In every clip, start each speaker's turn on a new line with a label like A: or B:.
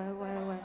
A: 喂喂喂。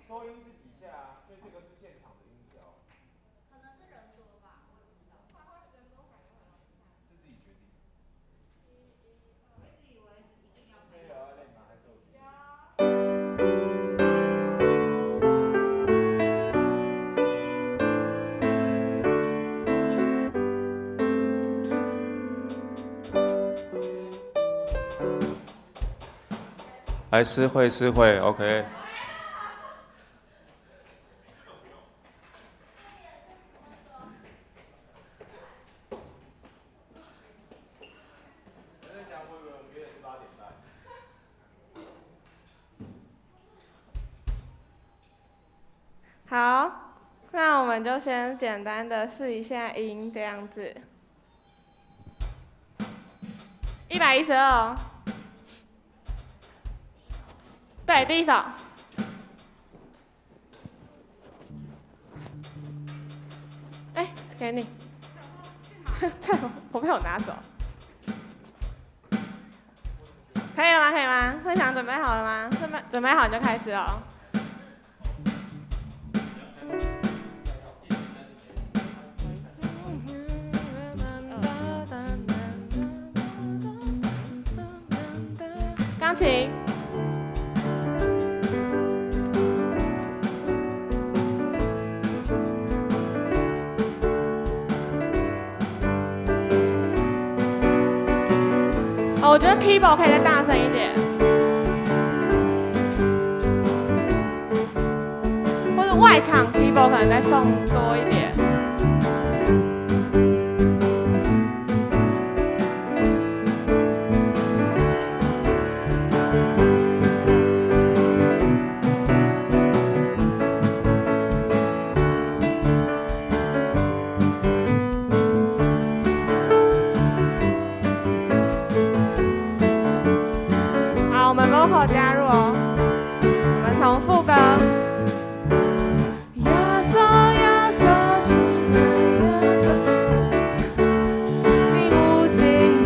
B: 收音是底下啊，所以這個是現場的音效。
C: 可能是人多吧，我也不知道。
B: 是自己決定。
D: 我一直以為是一定要
B: 所以有要練嗎？還是我自己？
E: 來，私會私會，OK。
A: 好，那我們就先簡單的試一下音，這樣子。112。對，第一首。哎，給你。我被我拿走。可以了嗎？可以嗎？會想準備好了嗎？準備好你就開始哦。鋼琴。我覺得 keyboard 可以再大聲一點，或者外場 keyboard 可能再送多一點。好，我們 vocal 加入哦，我們從副歌。耶穌，耶穌，親愛耶穌，你有真美。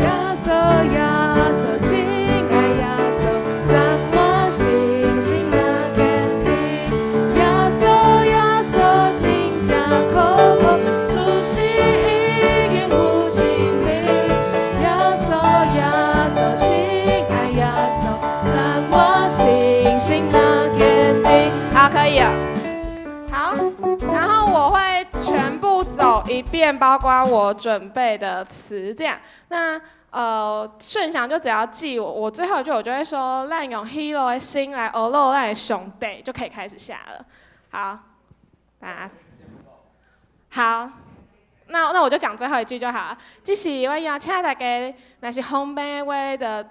A: 耶穌，耶穌，親愛耶穌，讚我信心若堅定。耶穌，耶穌，真正可靠，事實已經有證明。耶穌，耶穌，親愛耶穌，讚我信心若堅定。好，可以了。好，然後我會全部走一遍，包括我準備的詞，這樣。那順祥就只要記我，我最後一句我就會說，咱用喜樂的心來學樂咱的上帝，就可以開始下了。好，大家好，那我就講最後一句就好了。這是我邀請大家，若是方便的話，就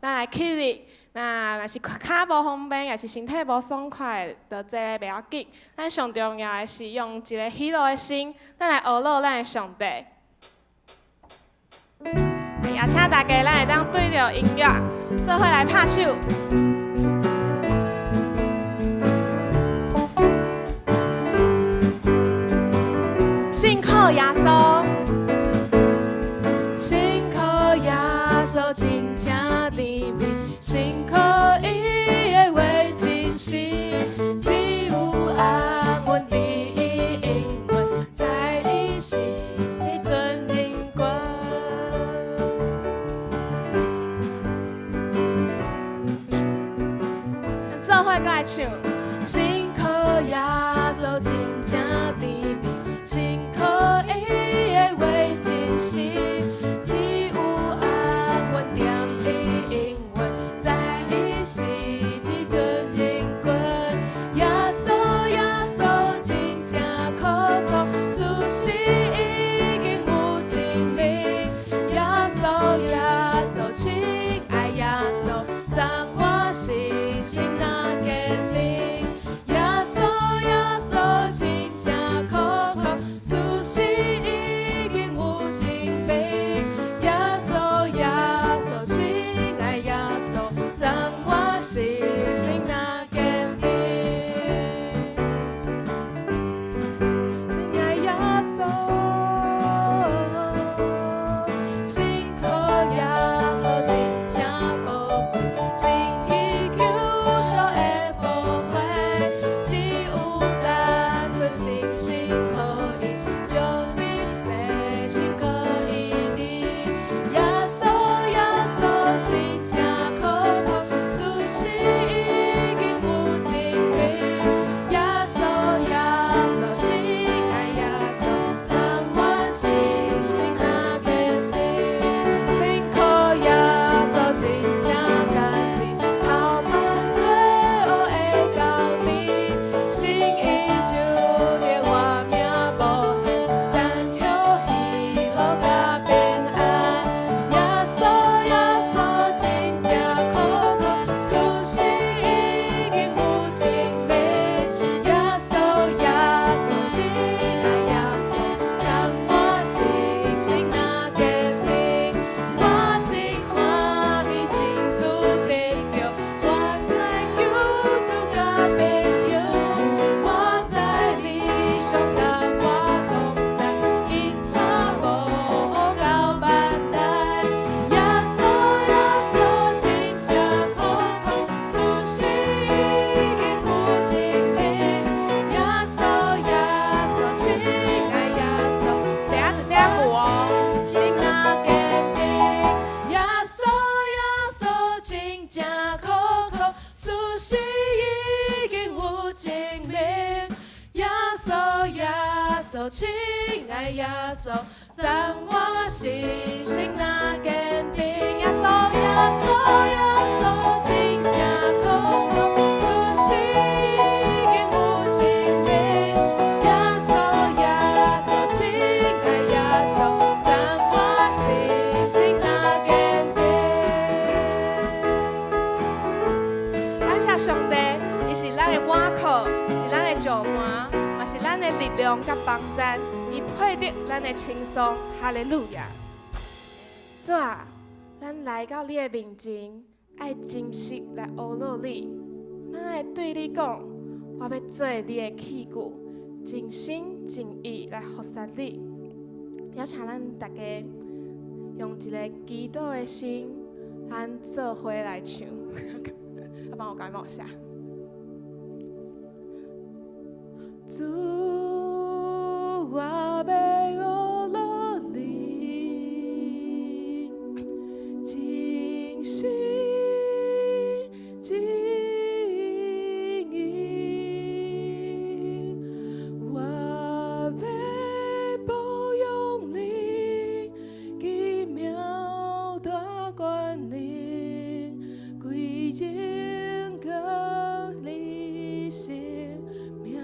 A: 咱來起立。那若是跤無方便，抑是身體無爽快，就坐袂要緊。咱上重要的是用一个喜樂的心，咱來學樂咱的上帝。邀請大家，咱會當對著音樂，做伙來拍手。信靠耶穌，信靠耶穌真正甜蜜，信靠伊的話真實，只有安穩佇伊應允，在伊是彼陣靈光。做伙閣來唱，信靠耶穌真正甜蜜，信靠伊穌，親愛耶穌，讚我信心若堅定。耶穌耶穌耶穌，真正可靠，事實已經有證明。耶穌耶穌，親愛耶穌，讚我信心若堅定。感謝上帝，伊是咱的倚靠，是咱的石磐，嘛是咱的力量佮幫贊，伊配得咱的稱頌，哈利路亞。主啊，咱來到你的面前，愛真實來呵咾你，咱愛對你講，我欲做你的器具，盡心盡意來服侍你。邀請咱大家用一個祈禱的心，咱做伙來唱。啊，幫我感冒下。主，我欲呵咾你，盡心盡意，我欲保養你，奇妙大權能，歸榮給你聖名。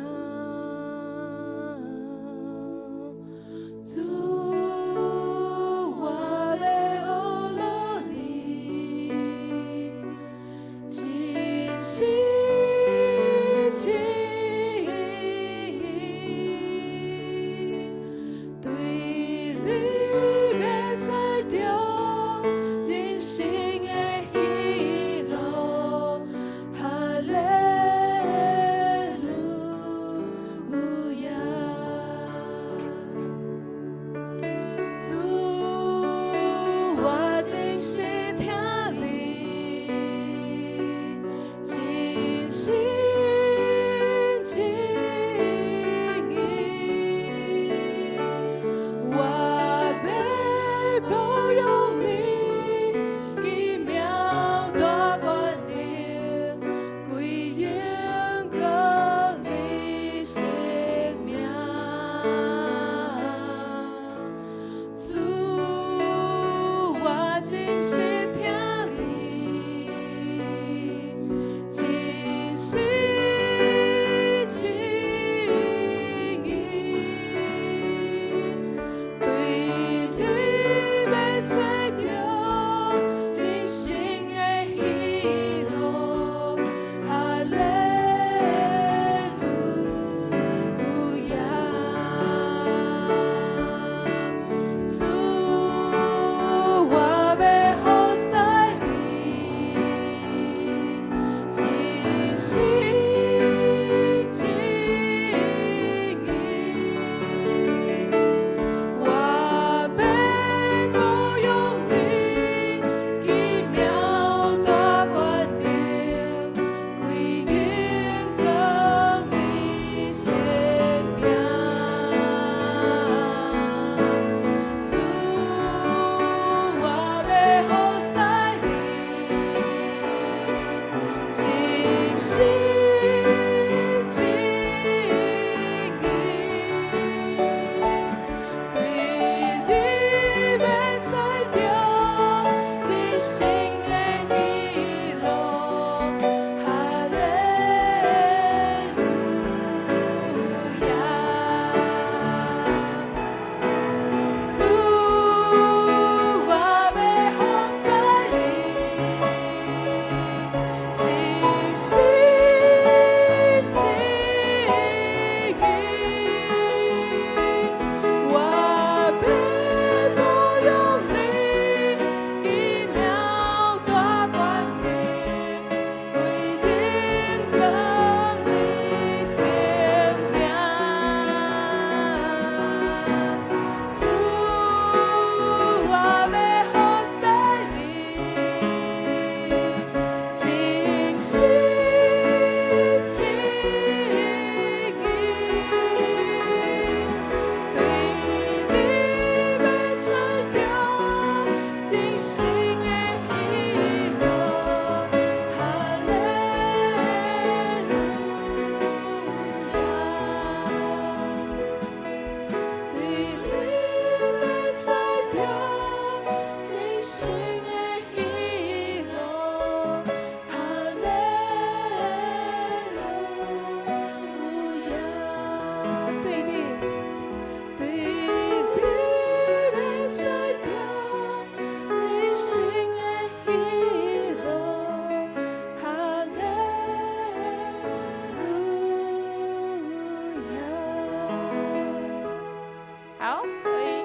D: 好，可以。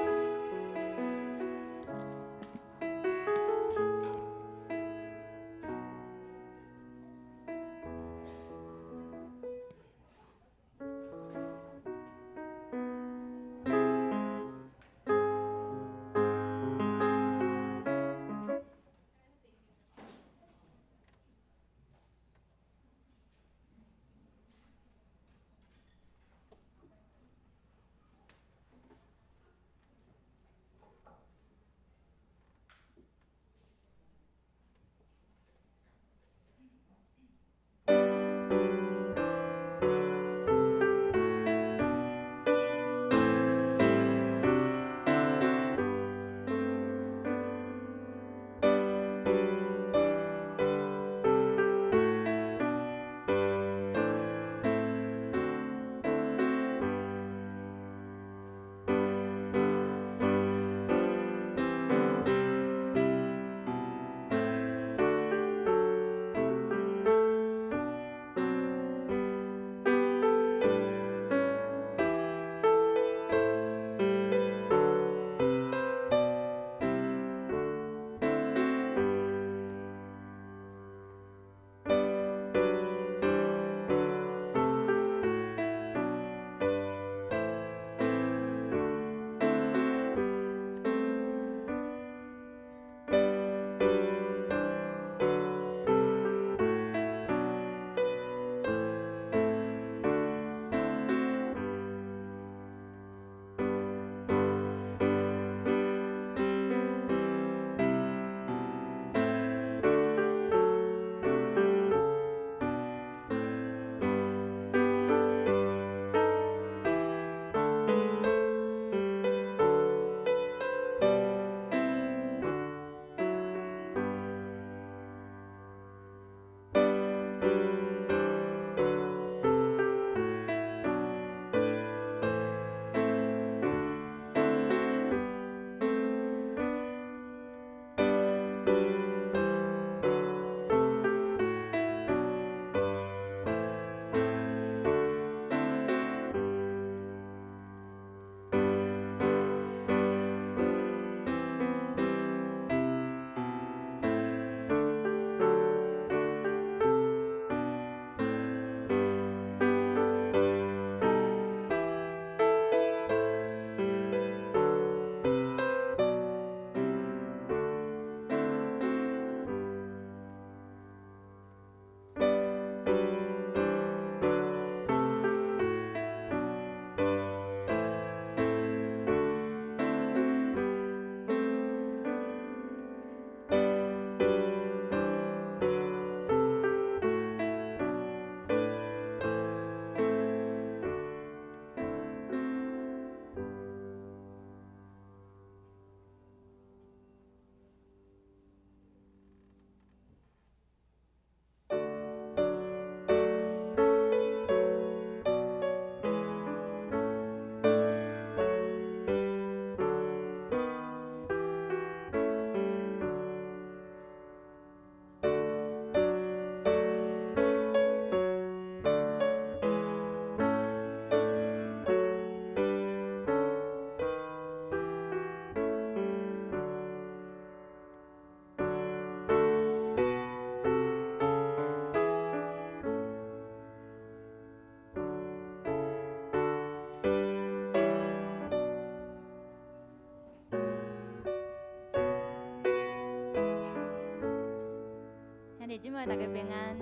D: 姊妹，大家平安。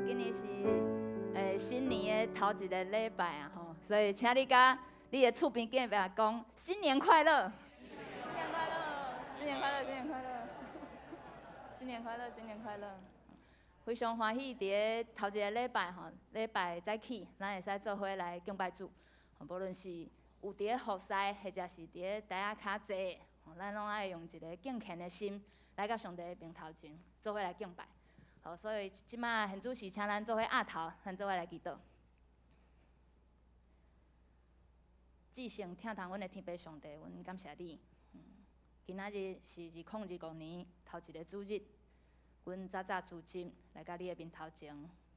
D: 今年是新年的頭一个禮拜啊，吼，所以請你佮你的厝邊隔壁講新年快樂，新年快樂，新年快樂，新年快樂，新年快樂，新年快樂。非常歡喜，佇咧頭一个禮拜吼，禮拜早起，咱會使做伙來敬拜主。無論是有佇咧服侍，或者是佇咧台仔跤坐，咱攏愛用一个敬虔的心來到上帝的面頭前，做伙來敬拜。好，所以這擺現主時請咱做伙徛頭，咱做伙來祈禱。至聖疼痛阮的天父上帝，阮感謝你。今仔日是2025年頭一个主日，阮早早出針來到你的面頭前，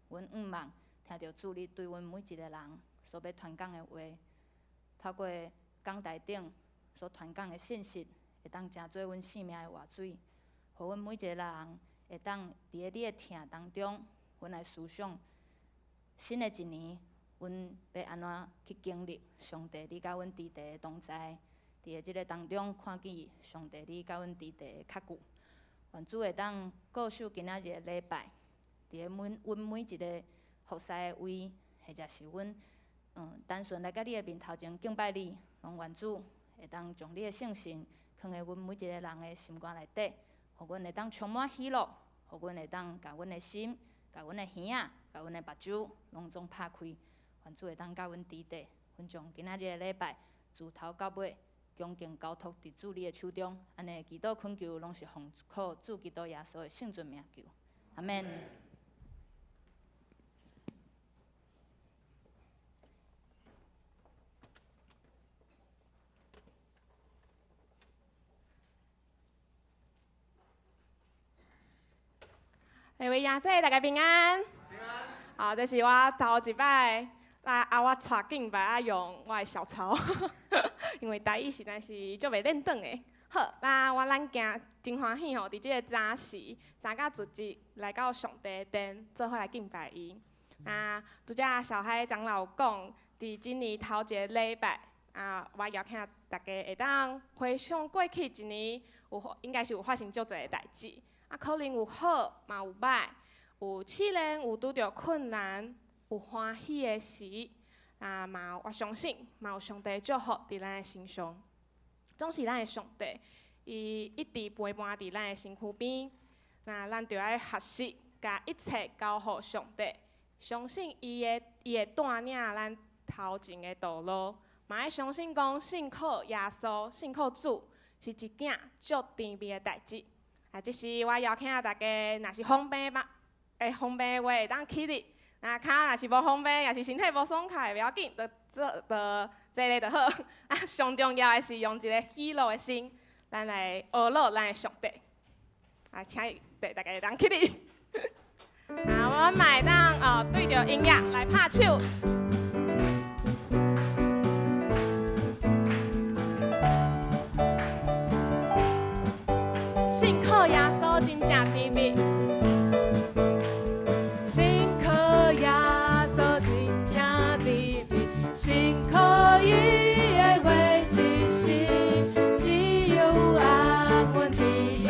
D: 阮向望聽著主你對阮每一个人所欲傳講的話，透过講台頂所傳講的信息，會當成做阮生命的活水，予阮每一个人會當佇咧你的疼當中，阮來思想新的一年，阮欲按怎去經歷上帝你佮阮佇地的同在，佇咧這个當中看見上帝你佮阮佇地的確據。願主會當顧守今仔日的禮拜，佇咧阮阮每一个服侍的位，或者是阮單純來到你的面頭前敬拜你，攏願主會當將你的聖神囥佇阮每一個人的心肝內底，予阮會當充滿喜樂，予阮會當共阮的心、共阮的耳仔、共阮的目睭攏總拍開，願主會當佮阮佇地，阮將今仔日的禮拜自頭到尾恭敬交託佇主你的手中，按呢祈禱懇求攏是奉靠主基督耶穌的聖尊名求，阿們。
A: 各位亞姐，大家平安。
B: 平安。
A: 好，這是我頭一擺來啊，我帶敬拜啊，用我的小抄，因為台語實在是足袂輪轉的。好，那我咱今真歡喜吼，佇這個早時，三甲組織來到上帝的殿，做伙來敬拜伊。那拄才小海長老有講，佇今年頭一个禮拜，啊，我邀請大家會當回想過去一年有應該是有發生足濟个代誌。啊，可能有好，嘛有歹，有試煉，有拄著困難，有歡喜的時，啊嘛，我相信嘛有上帝祝福佇咱的身上。總是咱的上帝，伊一直陪伴佇咱的身軀邊。那咱著愛學習，共一切交予上帝，相信伊會伊會帶領咱頭前的道路，嘛愛相信講信靠耶穌、信靠主是一件足甜蜜的代誌。啊，這時我邀請大家，若是方便嘛，會方便的話會當起立。若跤若是無方便，抑是身體無爽快，袂要緊，就坐就坐咧就好。啊，上重要的是用一个喜樂的心，咱來呵咾咱的上帝。啊，請大家會當起立。啊，阮嘛會當哦，對著音樂來拍手。信靠耶穌真正甜蜜，信靠耶穌真正甜蜜，信靠伊的話真實，只有安穩佇伊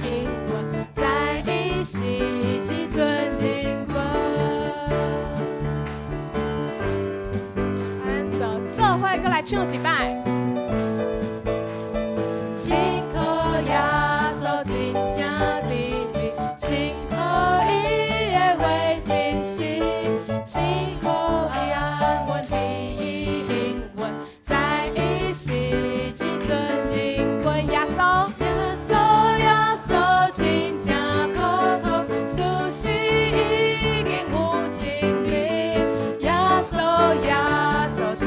A: 應允，在伊是一陣靈魂。咱就做伙閣來唱一擺。信靠耶穌真正甜蜜，信靠伊的話真實，信靠安穩佇伊應允，在伊是一陣靈魂。耶穌，耶穌，耶穌真正可靠，事實已經有證明。耶穌，耶穌，親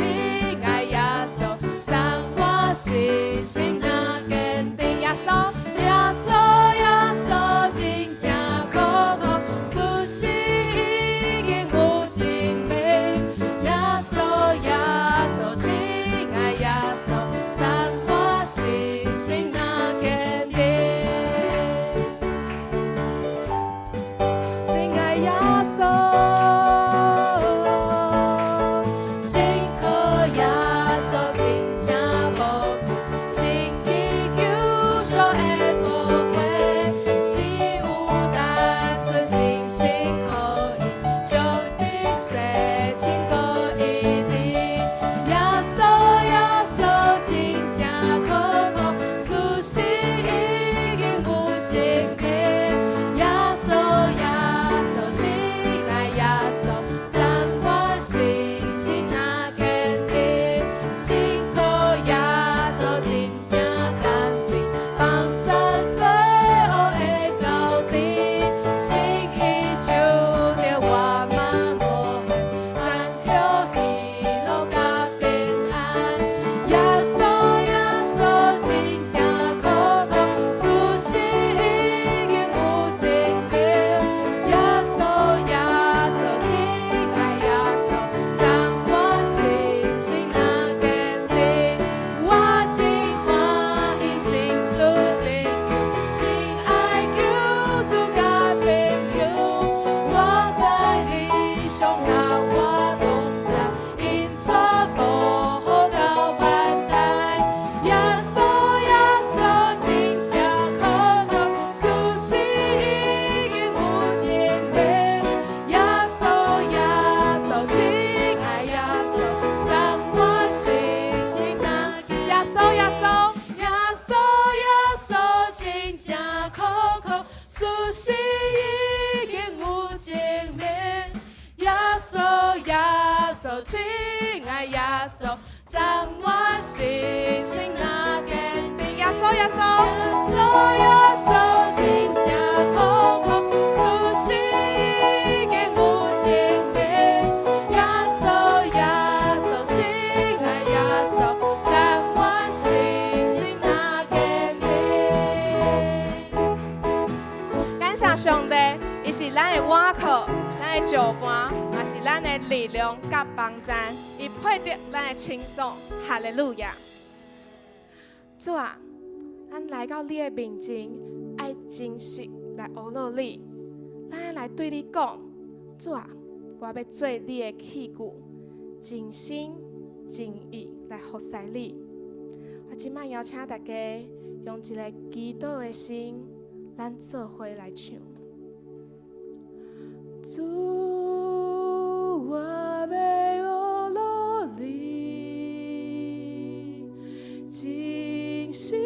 A: 愛耶穌，怎上帝，伊是咱的倚靠，咱的石磐，嘛是咱的力量佮幫贊，伊配得咱的稱頌，哈利路亞！主啊，咱來到你的面前，愛真實來呵咾你，咱愛來對你講，主啊，我欲做你的器具，盡心盡意來服侍你。我這擺邀請大家用一个祈禱的心，咱做伙來唱。主，我欲呵咾你，盡心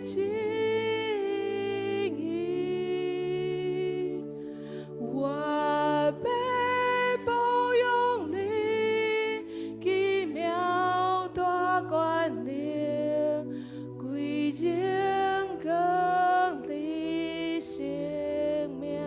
A: 盡意，我欲保養你奇妙大權能，歸榮光你聖名。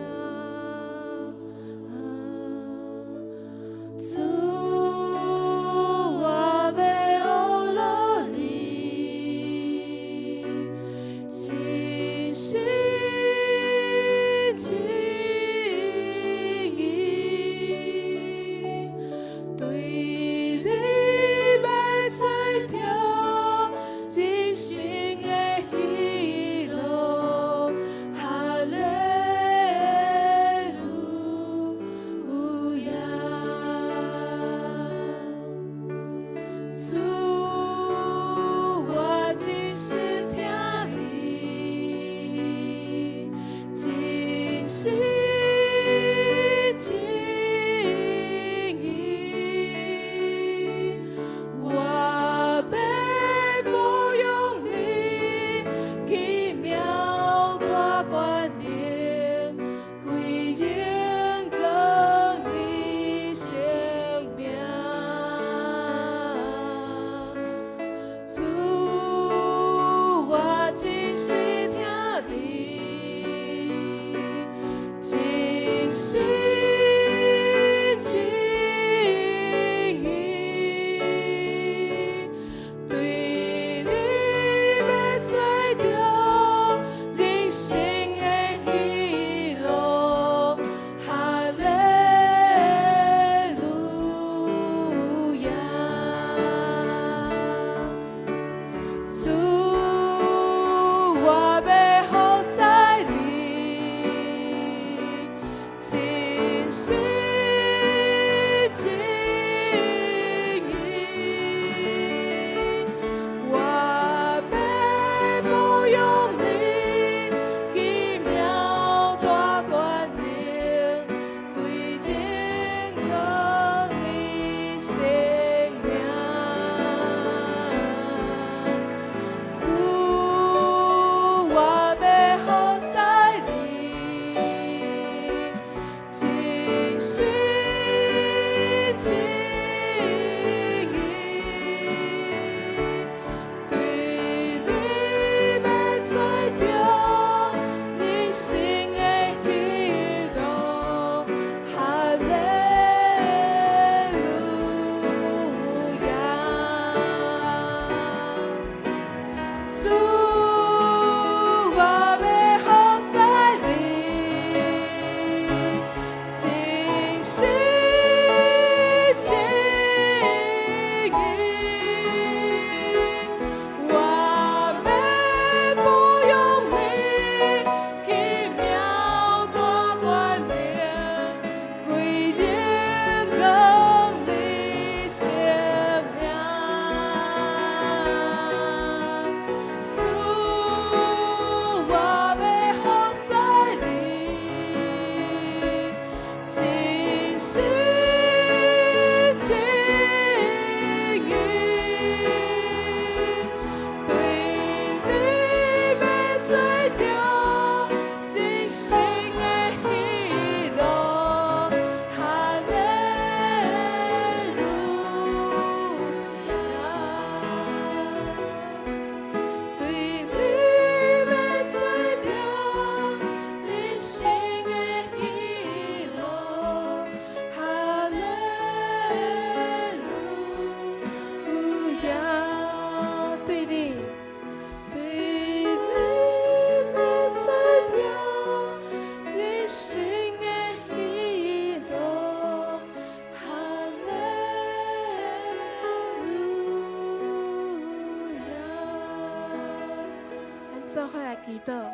A: 做伙來祈禱。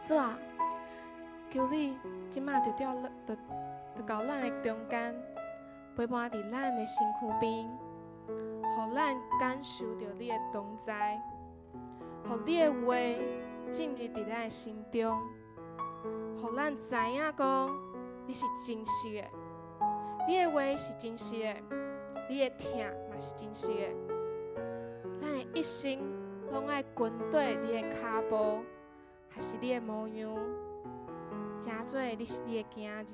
A: 主啊，求你這馬就佇就就到咱的中間，陪伴佇咱的身軀邊，予咱感受著你的同在，予你的話進入佇咱的心中，予咱知影講你是真實的，你的話是真實的，你的疼嘛是真實的。咱的一生攏愛跟綴你的跤步，還是你的模樣，成做你是你的囝兒。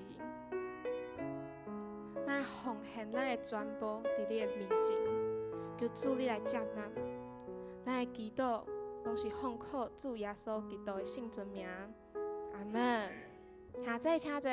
A: 咱奉獻咱的全部佇你的面前，求主你來接納。咱的祈禱攏是奉靠主耶穌基督的聖尊名，阿門。兄弟，請坐。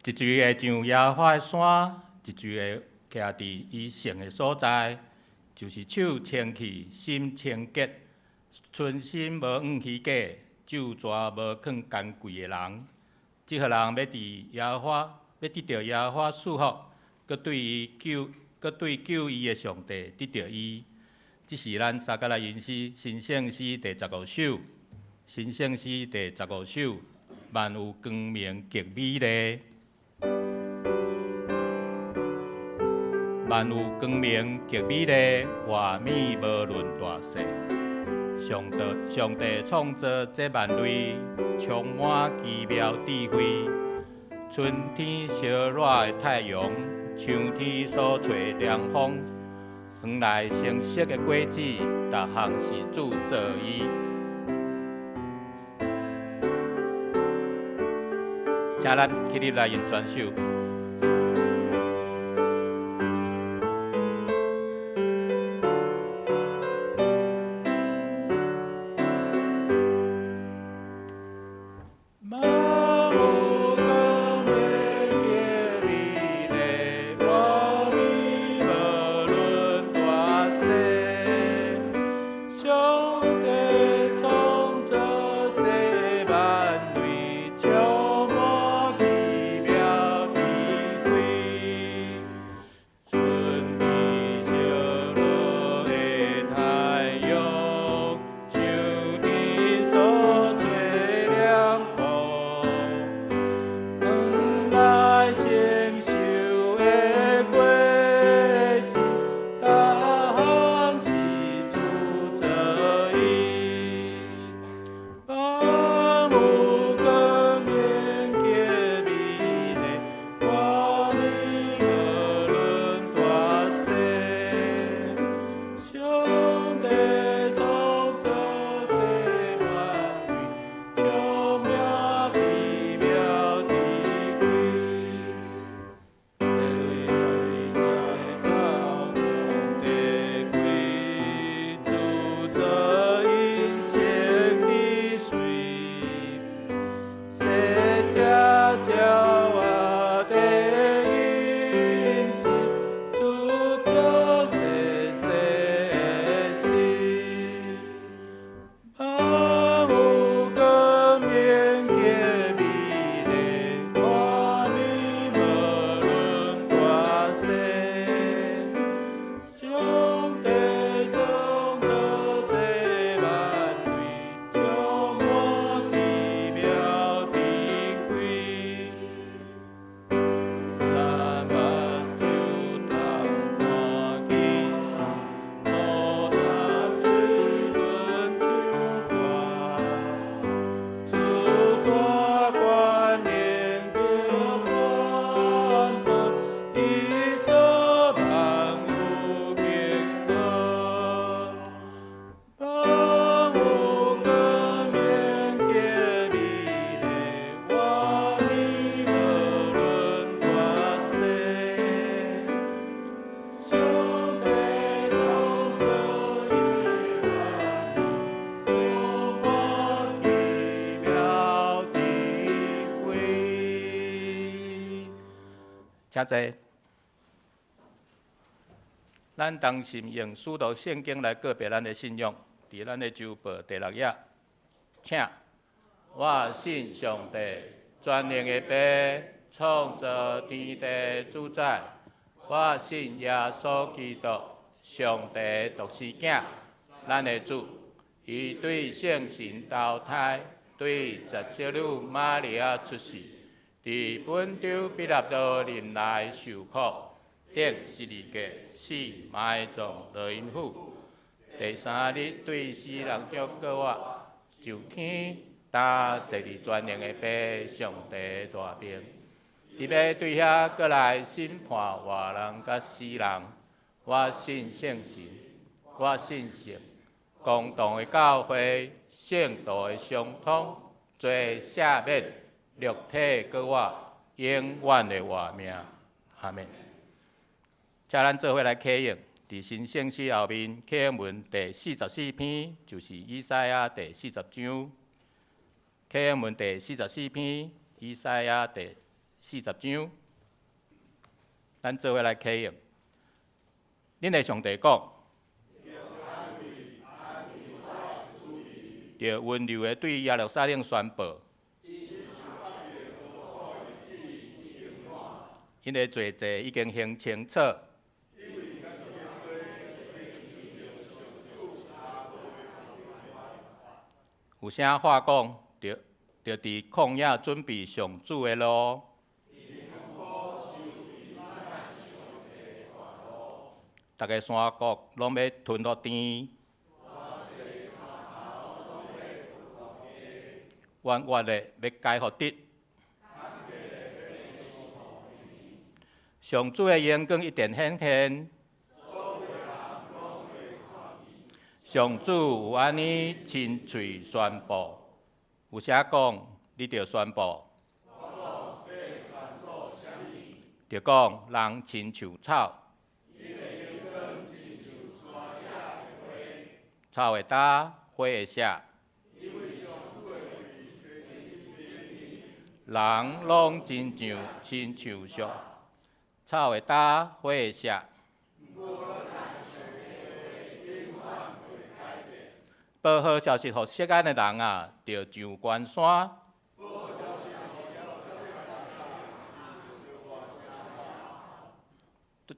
F: 一水會上耶和華的山，一水會徛佇伊聖的所在，就是手清氣、心清潔、存心無向虛假、咒蛇無囥權貴的人。這號人欲佇耶和華，欲得著耶和華賜福，閣對伊救，閣對救伊的上帝得著伊。這是咱撒迦利亞詩神聖詩第十五首，神聖詩第十五首，萬有光明極美麗。萬有光明極美麗，畫面無論大細。上帝上帝創造這萬類，充滿奇妙智慧。春天燒熱的太陽，秋天所吹涼風，園內成熟的果子，逐項是主造伊。請咱起立來用全首。請坐。咱同心用使徒聖經來告白咱的信仰，佇咱的週報第六頁，請。我信上帝，全能的父，創造天地主宰。我信耶穌基督，上帝獨生囝，咱的主。伊對聖神投胎，對十聖女瑪利亞出世，佇本丟彼拉多任內受苦，釘十字架，死，埋葬，落陰府。第三日對死人中復活，上天，搭坐佇全能的父上帝大爿。伊欲對遐閣來審判活人佮死人。我信聖神，我信聖公同的教會，聖徒的相通，罪赦免，肉體復活，永遠的活命。阿們。請咱做伙來啟應，佇新聖詩後面啟應文第44篇，就是以賽亞第40章。啟應文第四十四篇，以賽亞第四十章，咱做伙來啟應。恁的上帝講，著溫柔的對耶路撒冷宣布，𪜶的罪債已經還清楚。有啥話講？著著佇曠野準備上主的路。逐个山谷攏欲吞予甜。彎彎的欲解予直。上主的榮光一定顯現。上主有按呢親喙宣布，有啥講，你著宣布。著講人親像草，草會焦，花會謝。人攏親像親像俗，草會焦，花會謝。報好消息予錫安的人啊，著上懸山。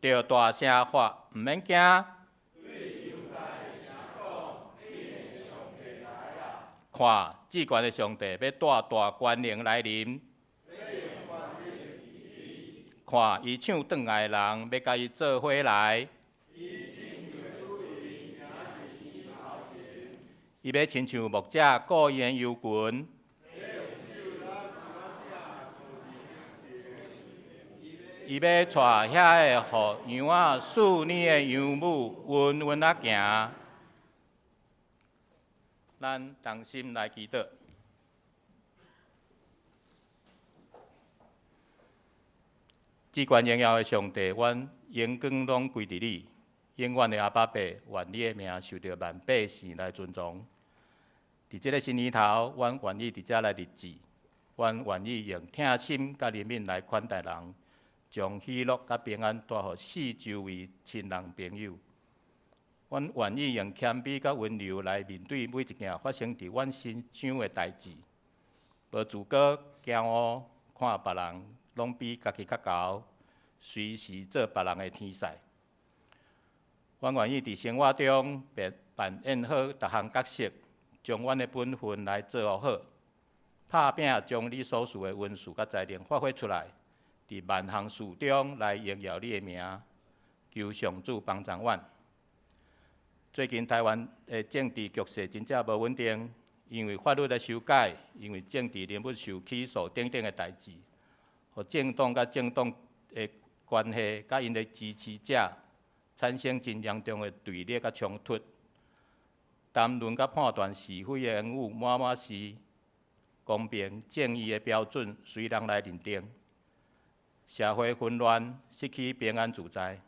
F: 著大聲喊，毋免驚。看，至懸的上帝欲帶大權能來臨。看，伊搶轉來的人欲共伊做伙來。伊欲親像牧者顧伊的羊群。伊欲帶遐个予羊仔飼乳的羊母穩穩仔行。咱同心來祈禱。至懸榮耀的上帝，阮榮光攏歸佇你，永遠的阿爸父，願你的名受著萬百姓來尊崇。佇這个新年頭，阮願意佇遮來立志，阮願意用疼心佮憐憫來款待人，將喜樂佮平安帶予四周圍親人朋友。阮願意用謙卑佮溫柔來面對每一件發生佇阮身上的代誌，無自高驕傲，看別人攏比家己較猴，隨時做別人的天使。阮願意佇生活中扮演好逐項角色，將阮的本分來做予好，拍拚將你所賜的恩賜佮才能發揮出來，佇萬項事中來榮耀你的名。求上主幫助阮。最近台灣的政治局勢真正無穩定，因為法律的修改，因為政治人物受起訴等等的代誌，予政黨佮政黨的關係，佮𪜶的支持者產生真嚴重的對立佮衝突。談論佮判斷是非的言語，滿滿是公平正義的標準，隨人來認定。社會混亂，失去平安自在。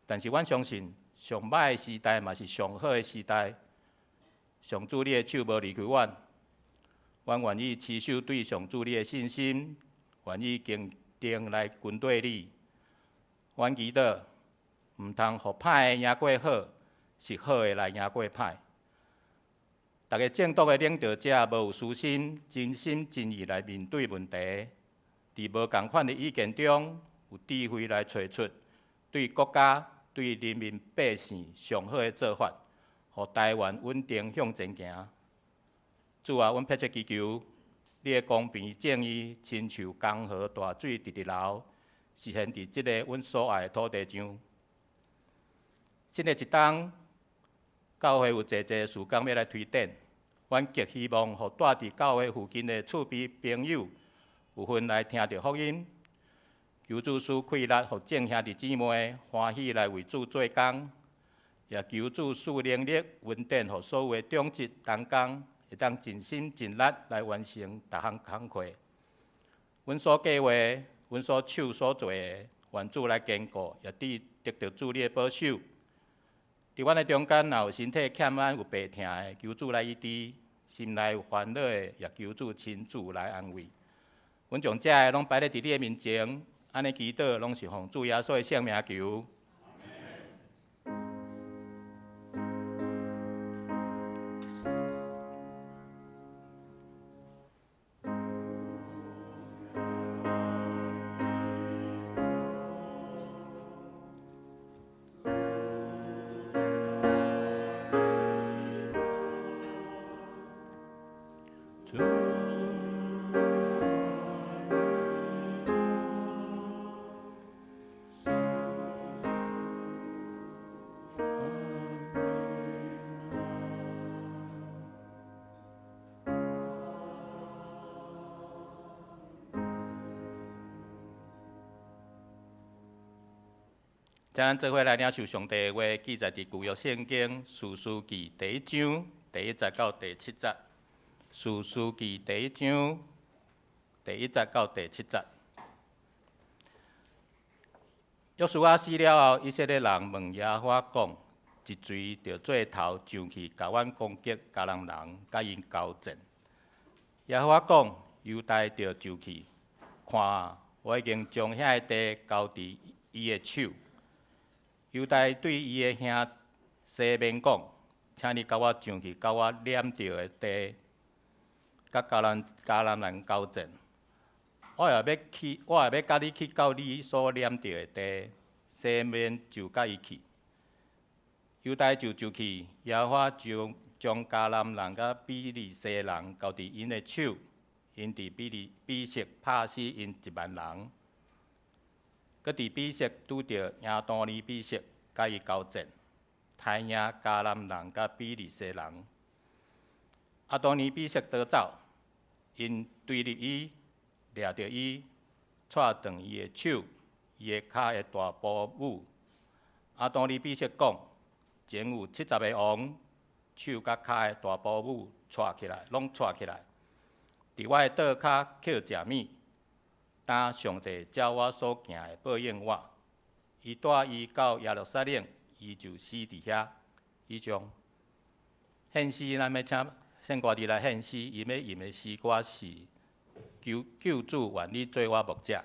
F: 但是，阮相信，上歹的時代嘛是上好的時代。上主，你的手無離開阮，阮願意持守對上主你的信心，願意堅定來跟綴你。阮祈禱，毋通予歹的贏過好，是好的來贏過歹。逐个政黨的領導者無有私心，真心真意來面對問題，佇無仝款的意見中，有智慧來揣出對國家、對人民百姓上好的做法，予台灣穩定向前行。主啊，阮迫切祈求，你的公平正義，親像江河大水直直流，實現佇這个阮所愛的土地上。新的一冬，教會有濟濟事工欲來推展，阮極希望予蹛佇教會附近的厝邊朋友有份來聽著福音。求主賜氣力，予眾兄弟姊妹歡喜來為主做工，也求主賜能力、恩典，予所有的長執同工會當盡心盡力來完成逐項工課。阮所計畫、阮所手所做的，願主來堅固，也得著主你的保守。佇阮的中間，若有身體欠安、有病疼的，求主來醫治；心內有煩惱的，也求主親自來安慰。阮將這个攏擺咧佇你的面前，按呢祈禱，攏是奉主耶穌的聖名求。請咱做伙來領受上帝的話，記載佇舊約聖經士師記第一章第一節到第七節。士師記第一章第一節到第七節。約書亞死了後，以色列人問耶和華講：一錘著做頭上去，共阮攻擊迦南人，佮𪜶交戰。耶和華講：猶大著上去，看啊，我已經將遐个地交佇伊的手。猶大對伊的兄西緬講：請你佮我上去，到我撿著的地，佮迦南人交戰。我也欲去，我也欲佮你去到你所撿著的地。西緬就佮伊去，猶大就上去，耶和華就將迦南人佮比利洗人交佇𪜶的手，𪜶佇比色拍死𪜶1萬人。閣佇比色拄著亞多尼比色，佮伊交戰，刣贏迦南人佮比利洗人。亞多尼比色逃走，𪜶追入伊，掠著伊，掣斷伊的手、伊的跤的大拇拇。亞多尼比色講：前有70个王，手佮跤的大拇拇掣起來，攏掣起來，佇我的桌跤抾食物。當上帝照我所行的報應我，伊帶伊到耶路撒冷，伊就死佇遐。以上獻詩，咱欲請獻歌弟來獻詩，伊欲吟的詩歌是：求救主願你做我牧者。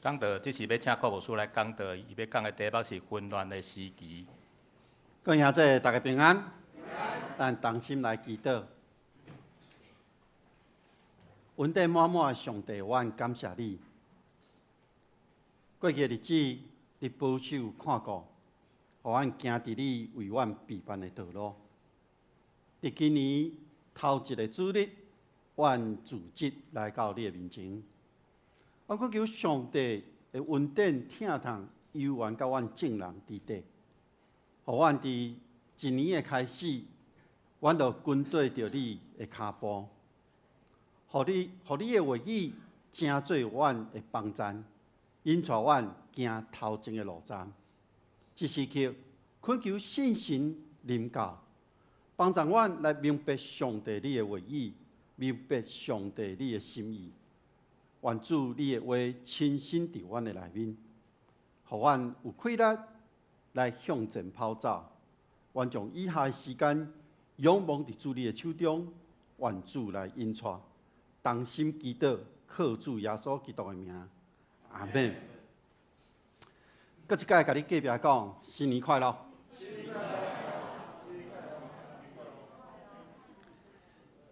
F: 講道，這是欲請郭牧師來講道，伊欲講的題目是混亂的時期。
G: 各位兄弟，大家平安。咱同心來祈禱。恩典滿滿的上帝，我感謝你。過去的日子，你保守看顧，予阮行佇你為阮備辦的道路。佇今年頭一个主日，阮組織來到你的面前。我閣求上帝的恩典、疼痛、猶原佮阮眾人佇底，予阮佇一年的開始，阮就跟綴著你的跤步，予你的話語成做阮的幫贊，引帶阮行頭前的路站。這時刻，懇求聖神臨到，幫助阮來明白上帝你的話語，明白上帝你的心意。願主你的話親身佇阮的內面，予阮有氣力來向前跑走。願將以下的時間仰望佇主你的手中，願主來引帶，同心祈禱，靠主耶穌基督的名，阿門。閣一擺共你隔壁講，新年快樂！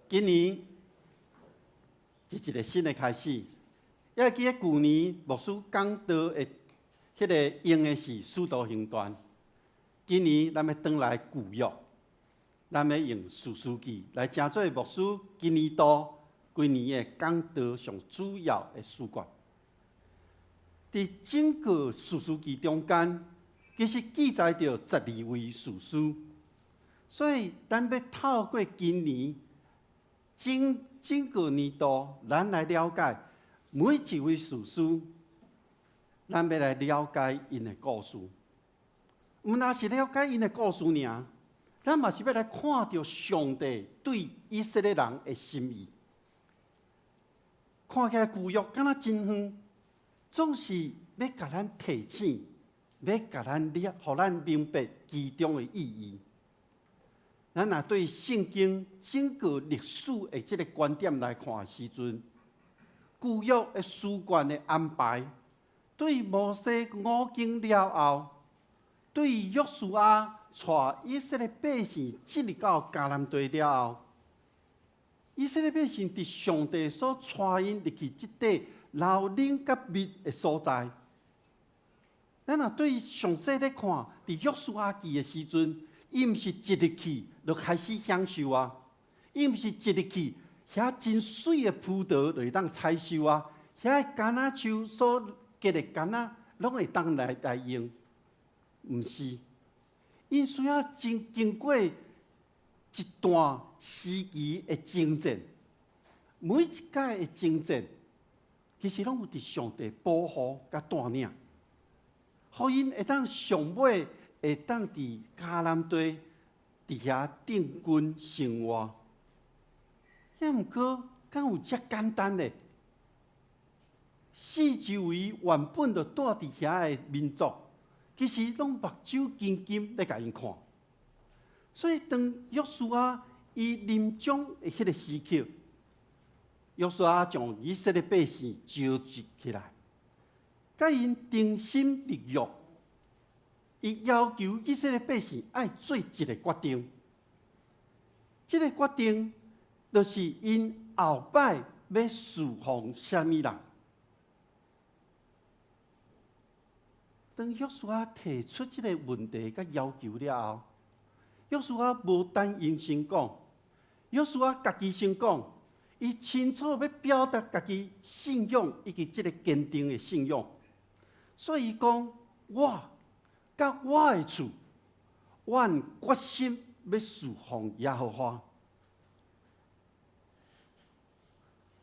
G: 今年是一个新的開始。猶會記得舊年牧師講道的彼个用的是《使徒行傳》，今年咱欲轉來舊約，咱欲用《士師記》來成做牧師今年度規年的講道上主要的書卷。佇整個《士師記》中間，其實記載著12位士師，所以咱欲透過今年整整個年度，咱來了解每一位士師，咱欲來了解𪜶的故事。毋但是了解𪜶的故事爾，咱嘛是欲來看著上帝對以色列人的心意。看起來舊約敢若真遠，總是欲共咱提醒，欲共咱了，予咱明白其中的意義。咱若對聖經整個歷史的這个觀點來看的時陣，舊約的書卷的安排，對摩西五經了後，對約書亞帶以色列百姓進入到迦南地了後，以色列百姓佇上帝所帶𪜶入去這塊流奶佮蜜的所在。咱若對詳細咧看，佇約書亞記的時陣，伊毋是一入去就開始享受啊，伊毋是一入去，遐真媠的葡萄就會當採收啊，遐橄欖樹所結的橄欖攏會當來用，毋是，𪜶需要真經過一段時期的征戰，每一擺的征戰，其實攏有佇上帝保護佮帶領，予𪜶會當上尾會當佇迦南地佇遐定居生活。抑毋過，敢有遮簡單的？四周圍原本就蹛佇遐的民族，其實攏目睭金金咧共𪜶看。所以當約書亞伊臨終的彼个時刻，約書亞將以色列百姓召集起來，佮𪜶重新立約，伊要求以色列百姓愛做一个決定。這个決定就是𪜶後擺欲事奉啥物人。當約書亞提出這个問題佮要求了後，約書亞無等𪜶先講，約書亞家己先講，伊清楚欲表達家己信仰以及這个堅定的信仰，所以伊講，我佮我的厝，阮決心欲事奉耶和華。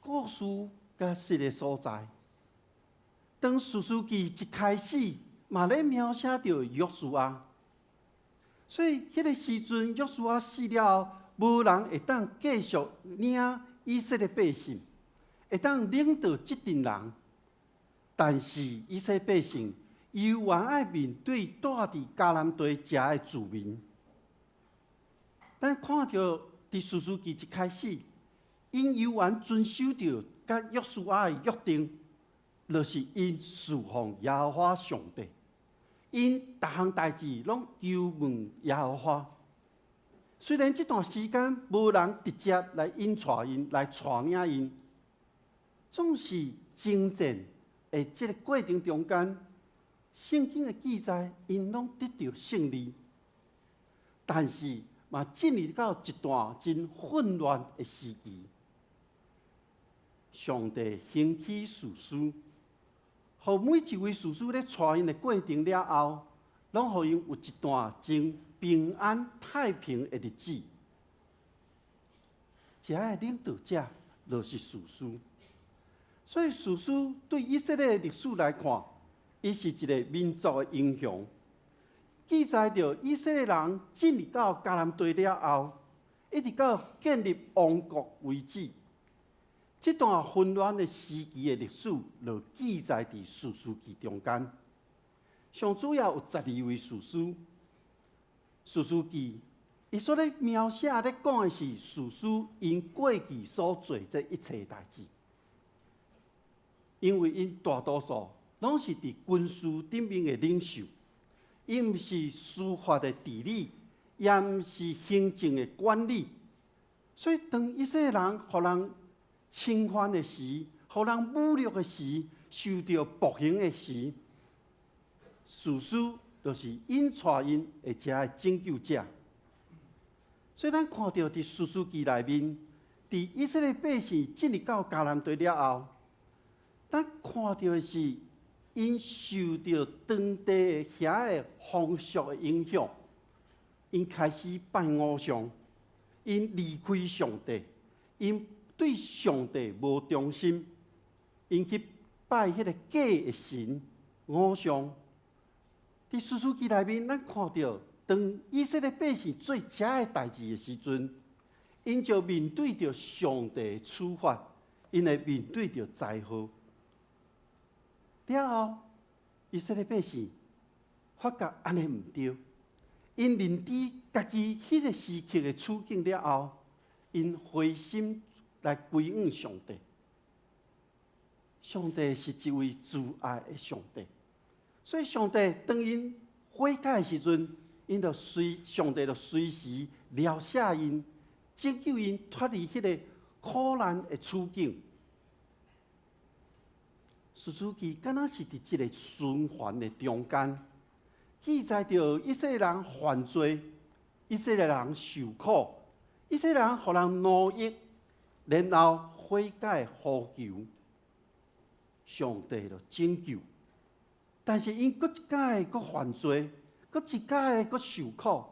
G: 故事佮實的所在，當士師記一開始，嘛咧描寫著約書亞，所以彼个時陣約書亞死了後，無人會當繼續領以色列百姓，會當領導這陣人。但是以色列百姓猶原愛面對蹛佇迦南地遮的子民。咱看著佇士師記一開始，𪜶猶原遵守著佮約書亞的約定，就是𪜶事奉耶和華上帝，𪜶逐項代誌攏求問耶和華。雖然這段時間無人直接來引帶𪜶，來帶領𪜶，總是征戰的這个過程中間，聖經的記載，𪜶攏得著勝利。但是嘛，進入到一段真混亂的時期。上帝興起士師，予每一位士師咧帶𪜶的過程了後，攏予𪜶有一段真平安太平的日子。這个領導者就是士師，所以士師對以色列的歷史來看，伊是一个民族的英雄。記載著以色列人進入到迦南地了後，一直到建立王國為止，這段混亂的時期的歷史，就記載佇士師記中間。上主要有12位士師，士師記伊所咧描寫咧講的是士師𪜶過去所做這一切代誌，因為𪜶大多數攏是佇軍事頂面的領袖。伊毋是司法的治理，也毋是行政的管理，所以當以色列人予人侵犯的時，予人侮辱的時，受著暴行的時，士師就是引帶𪜶的這个拯救者。所以咱看著佇士師記內面，佇以色列百姓進入到迦南地了後，咱看著的是，𪜶受著當地的遐个風俗的影響，𪜶開始拜偶像，𪜶離開上帝，𪜶對上帝無忠心，𪜶去拜彼个假的神偶像。佇士師記內面，咱看著當以色列百姓做這个代誌的時陣，𪜶就面對著上帝的處罰，𪜶會面對著災禍。了後，以色列百姓發覺按呢毋對，𪜶認知家己彼个時刻的處境了後，𪜶回心來歸向上帝。上帝是一位慈愛的上帝，所以上帝當𪜶悔改的時陣，𪜶就隨上帝就隨時饒赦𪜶，拯救𪜶脫離彼个苦難的處境。士師記敢若是佇這个循環的中間，記載著以色列人犯罪，以色列人受苦，以色列人予人奴役，然後悔改呼求，上帝就拯救。但是𪜶閣一擺閣犯罪，閣一擺閣受苦，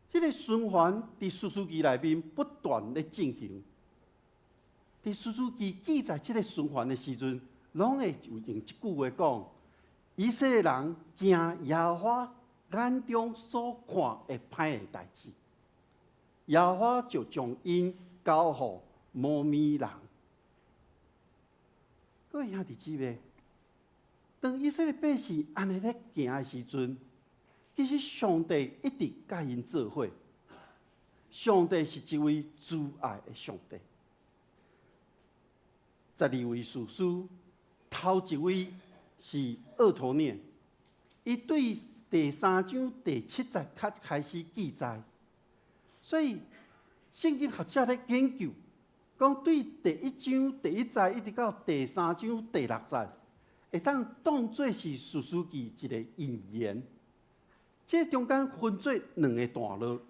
G: 這个循環佇士師記內面不斷咧進行。佇士師記記載這个循環的時陣，攏會用一句話講：以色列人行耶和華眼中所看會歹的代誌，耶和華就將𪜶交予摩米人。各位兄弟姊妹，當以色列百姓按呢咧行的時陣，其實上帝一直佮𪜶做伙。上帝是一位慈愛的上帝。12位士師，頭一位是厄陀聶，伊對第三章第七節較開始記載，所以聖經學者咧研究，講對第一章第一節一直到第三章第六節，會當當做是士師記一個引言。這中間分做兩个段落，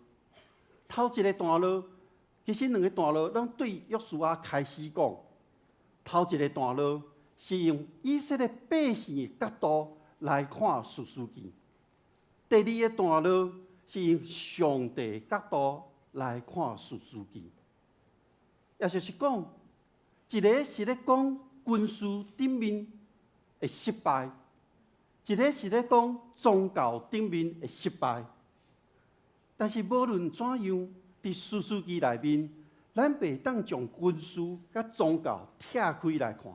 G: 頭一个段落，其實兩个段落攏對約書亞開始講。頭一个段落是用以色列百姓的角度來看士師記，第二个段落是用上帝的角度來看士師記。也就是講，一个是咧講軍事頂面的失敗，一个是咧講宗教頂面的失敗。但是無論怎樣，佇士師記內面，咱袂當將軍事佮宗教拆開來看，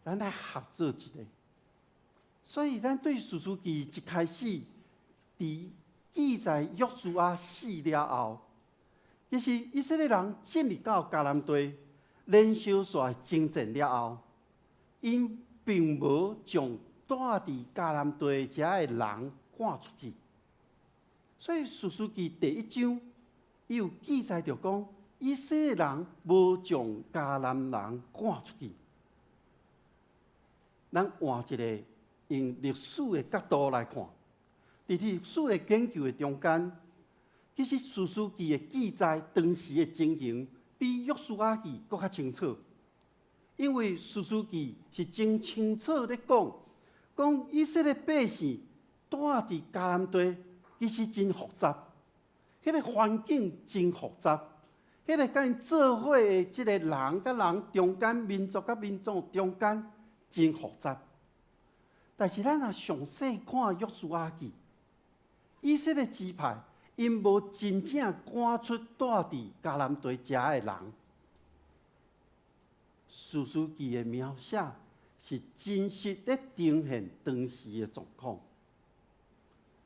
G: 咱愛合做一个。所以，咱對士師記一開始佇記載約書亞死了後，其實以色列人進入到迦南地，連續煞征戰了後，𪜶 並無將住佇迦南地遮的人趕出去。所以士師記第一章，伊有記載著講，以色列人無將迦南人趕出去。咱換一个用歷史的角度來看，佇歷史的研究的中間，其實士師記的記載當時的情形，比約書亞記閣較清楚。因為士師記是真清楚咧講，講以色列百姓住佇迦南地，其實真複雜，彼個環境真複雜，彼個佮𪜶做伙的這个人佮人中間，民族佮民族中間真複雜。但是咱若詳細看約書亞記，以色列支派𪜶無真正趕出住佇迦南地遮的人。士師記的描寫是真實咧呈現當時的狀況。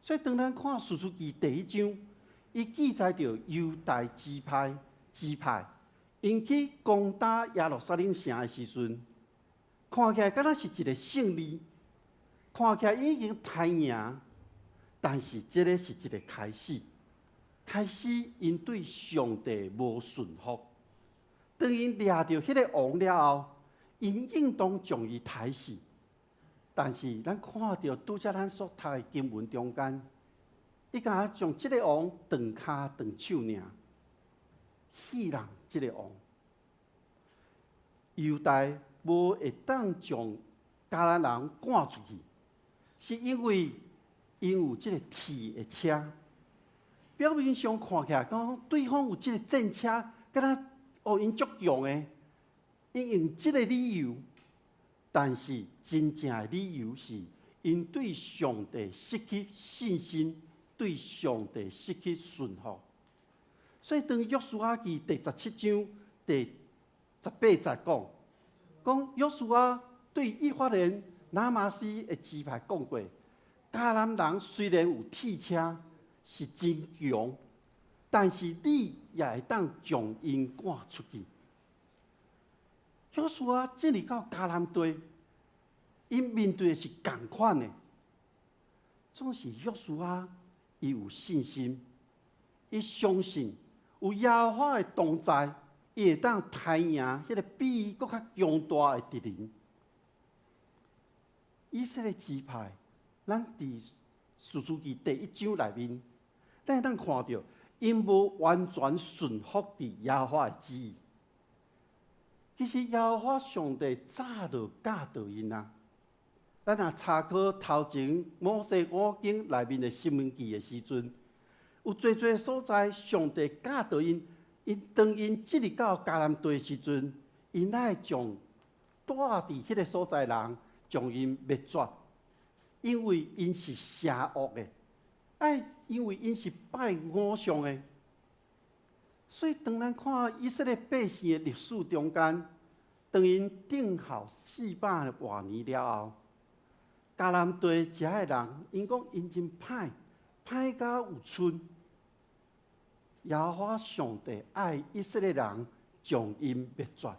G: 所以當咱看士師記第一章，伊記載著猶大支派支派，𪜶去攻打耶路撒冷城的時陣，看起來敢若是一个勝利，看起來已經刣贏，但是這个是一个開始，開始𪜶對上帝無順服。當𪜶掠著彼个王了後，𪜶應當將伊刣死。但是咱看著拄才咱所讀的經文中間，伊敢若將這个王斷跤斷手爾，戲弄這个王。猶大無會當將迦南人趕出去，是因為𪜶有這个鐵的車。表面上看起來講對方有這个戰車，敢若哦𪜶足強的，𪜶用這个理由，但是真正的理由是𪜶對上帝失去信心，對上帝失去順服。所以當約書亞記第十七章第18節講，講約書亞對以法蓮、瑪拿西的支派講過，迦南人雖然有鐵車，是真強，但是你也會當將𪜶趕出去。約書亞進入到迦南地，𪜶面對的是仝款的，總是約書亞伊有信心，伊相信有耶和華的同在，伊會當刣贏彼个比伊閣較強大的敵人。以色列支派，咱佇士師記第一章內面，咱會當看著，𪜶無完全順服佇耶和華的旨意。其實耶和華上帝早就教導𪜶啊。咱若查考頭前摩西五經內面的申命記的時陣，有濟濟所在，上帝教導𪜶，𪜶當𪜶進入到迦南地的時陣，𪜶愛將住佇彼个所在人將𪜶滅絕，因為𪜶是邪惡的，愛因為𪜶是拜偶像的。所以當咱看以色列百姓的歷史中間，當𪜶等候四百外年了後，迦南地遮的人，𪜶講𪜶真歹，歹甲有賰。耶和華上帝愛以色列人將𪜶滅絕。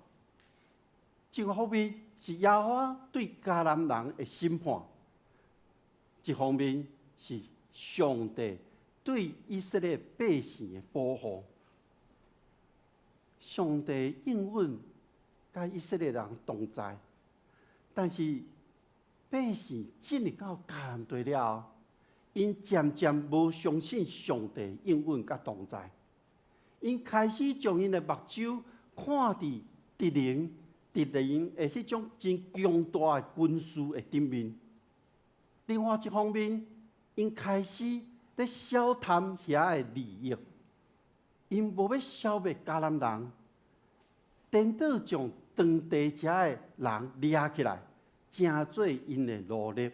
G: 一方面是耶和華對迦南人的審判，一方面是上帝對以色列百姓的保護。上帝應允佮以色列人同在，但是百姓進入到迦南地了後，𪜶漸漸無相信上帝應允佮同在，𪜶開始將𪜶的目睭看佇敵人、敵人的彼種真強大的軍事的頂面。另外一方面，𪜶開始咧小貪遐的利益，𪜶無欲消滅迦南人，顛倒將當地遮的人掠起來，成做𪜶的奴隸。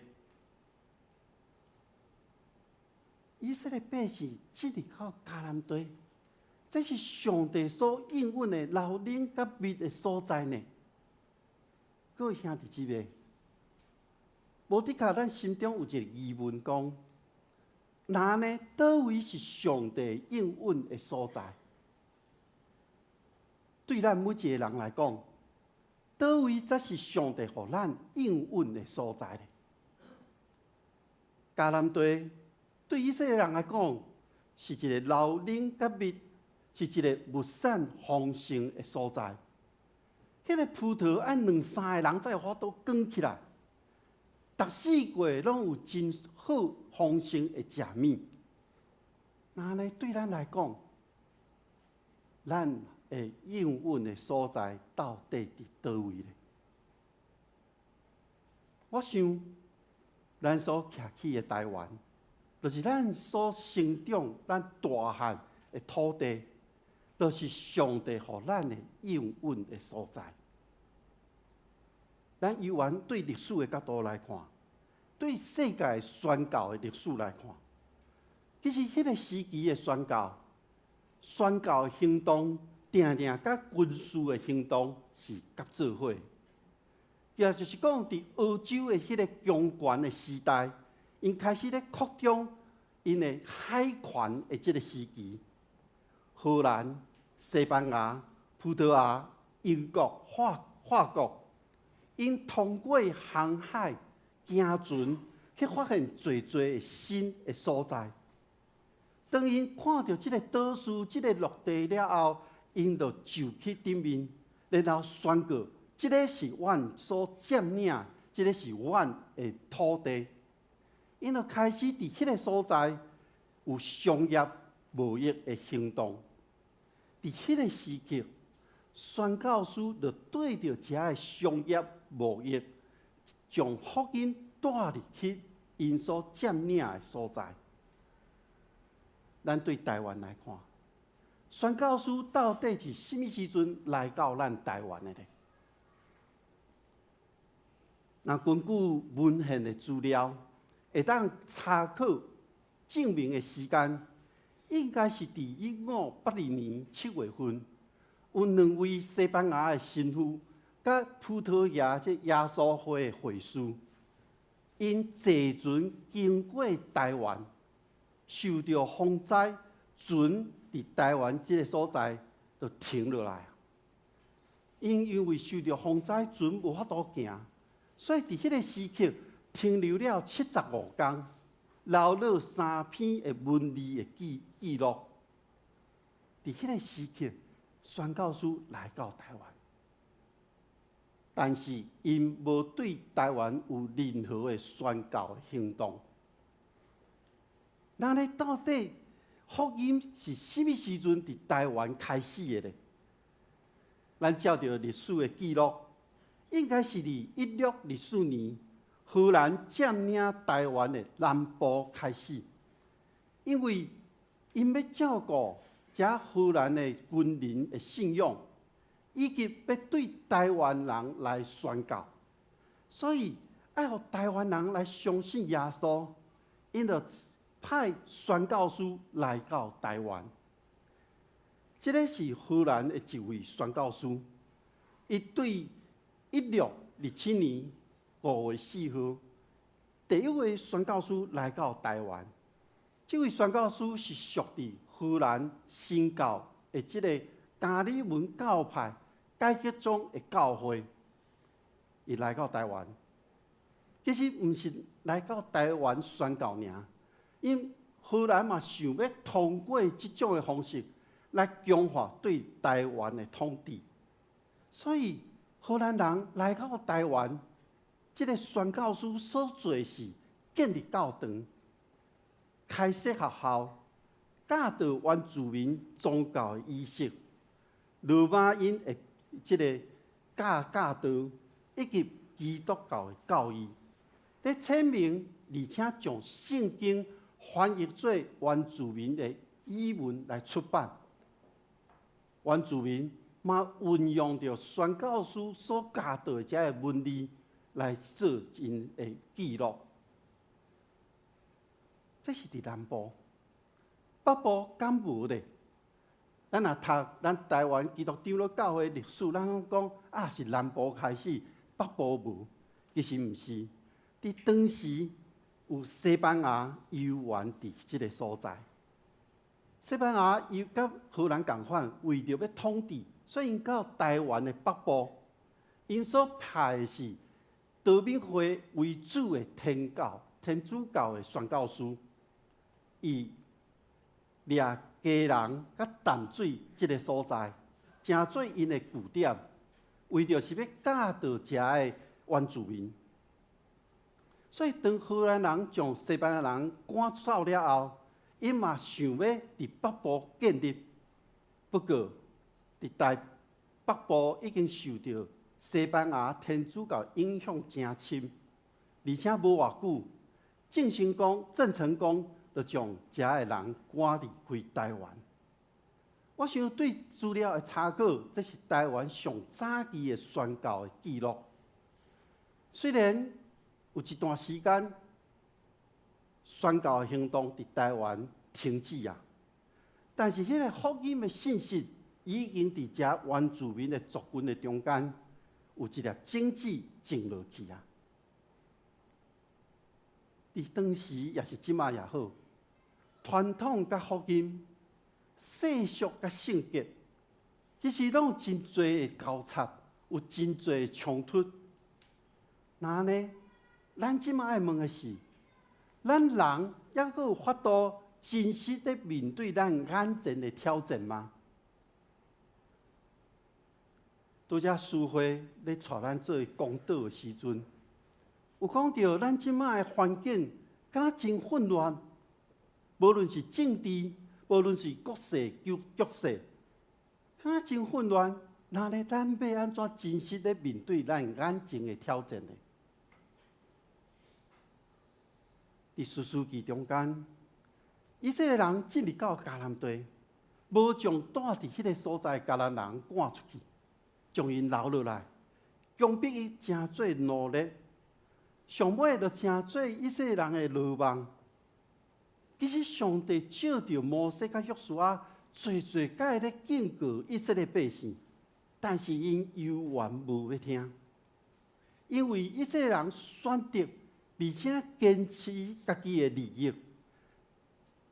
G: 以色列百姓進入到迦南地，這是上帝所應允的流奶佮蜜的所在呢。各位兄弟姊妹，無的確，咱心中有一個疑問，講：若呢，佗位是上帝應允的所在？對咱每一個人來講，佗位才是上帝予咱應允的所在咧？迦南地對以色列人來講，是一个流奶佮蜜，是一个物產豐盛的所在。彼个葡萄愛兩三个人才有法度扛起來，逐四季攏有真好豐盛的食物。那呢，對咱來講，咱的應允的所在到底佇佗位咧？我想，咱所徛起的台灣，就是咱所生長、咱大漢的土地，就是上帝予咱的應允的所在。咱猶原對歷史的角度來看，對世界宣教的歷史來看，其實彼个時期的宣教、宣教的行動，定定佮軍事的行動是合做伙。也就是講，佇歐洲的彼个強權的時代，𪜶開始咧擴張𪜶的海權的這个時期，荷蘭、西班牙、葡萄牙、英國、法國，𪜶通過航海、行船去發現濟濟的新的所在。當𪜶看著這个島嶼、這个陸地了後，𪜶就就去頂面，然後宣告：這个是阮所佔領，這个是阮的土地。𪜶就開始佇彼个所在有商業貿易的行動。佇彼个時刻，宣教師就對著遮的商業貿易，將福音帶入去𪜶所佔領的所在。咱對台灣來看，宣教師到底是啥物時陣來到咱台灣的咧？若根據文獻的資料，會當查考證明的時間，應該是佇1582年7月份，有兩位西班牙的神父佮葡萄牙這耶穌會的會士，𪜶坐船經過台灣，受著風災，船佇台灣這个所在就停落來。𪜶因為受著風災，船無法度行，所以佇彼个時刻停留了75工，留落三篇的文字的記錄。佇彼个時刻，宣教師來到台灣，但是𪜶無對台灣有任何的宣教行動。那呢，到底福音是啥物時陣佇台灣開始的咧？咱照著歷史的記錄，應該是佇1624年荷蘭佔領台灣的南部開始，因為𪜶欲照顧遮荷蘭的軍人的信仰，以及欲對台灣人來宣教，所以愛予台灣人來相信耶穌，𪜶就派宣教師來到台灣。這个是荷蘭的一位宣教師，伊對1627年5月4號，第一位宣教師來到台灣。這位宣教師是屬佇荷蘭新教的這个加爾文教派改革宗的教會，伊來到台灣。其實毋是來到台灣宣教爾，𪜶荷蘭嘛想欲通過這種的方式來強化對台灣的統治，所以荷蘭人來到台灣，這个宣教師所做的是建立教堂、開設學校、教導原住民宗教的儀式、羅馬音的這个教導以及基督教的教義，咧冊名，而且將聖經翻譯做原住民的語文來出版。原住民嘛運用著宣教師所教導的這个文字來做𪜶的記錄。這是佇南部，北部敢無咧？咱若讀咱台灣基督長老教會歷史，咱攏講啊是南部開始，北部無，其實毋是。佇當時有西班牙遊玩佇這个所在，西班牙又佮荷蘭仝款，為著欲統治，所以𪜶到台灣的北部， 𪜶所派的是道明會為主的天教、天主教的宣教師，伊掠基隆佮淡水這个所在，成做𪜶的據點，為著是欲教導遮的原住民。所以當荷蘭人將西班牙人趕走了後，𪜶嘛想欲佇北部建立，不過佇台北部已經受著西班牙天主教影響誠深，而且無偌久，鄭成功就將遮的人趕離開台灣。我想對資料的查考，這是台灣上早期的宣教的記錄。雖然有一段時間宣教的行動佇台灣停止啊，但是彼个福音的信息已經佇遮原住民的族群的中間有一粒種子種落去啊。佇當時抑是這馬也好，傳統佮福音、世俗佮聖潔，其實攏有真濟的交叉，有真濟的衝突。那呢，咱這馬愛問的是，咱人猶閣有法度真實的面對咱眼前的挑戰嗎？拄才書會咧帶咱做講道的時陣，有講著咱這馬的環境敢若真混亂，無論是政治，無論是國際局勢，敢若真混亂。那呢，咱欲按怎真實的面對咱眼前的挑戰呢？佇士師記中間，以色列人進入到迦南地，無將蹛佇彼个所在迦南人趕出去，將𪜶留落來，強迫伊成做奴隸，上尾就成做以色列人的奴夢。其實上帝借著摩西佮約書亞，濟濟擺咧警告以色列百姓，但是𪜶猶原無欲聽，因為以色列人選擇而且堅持家己的利益，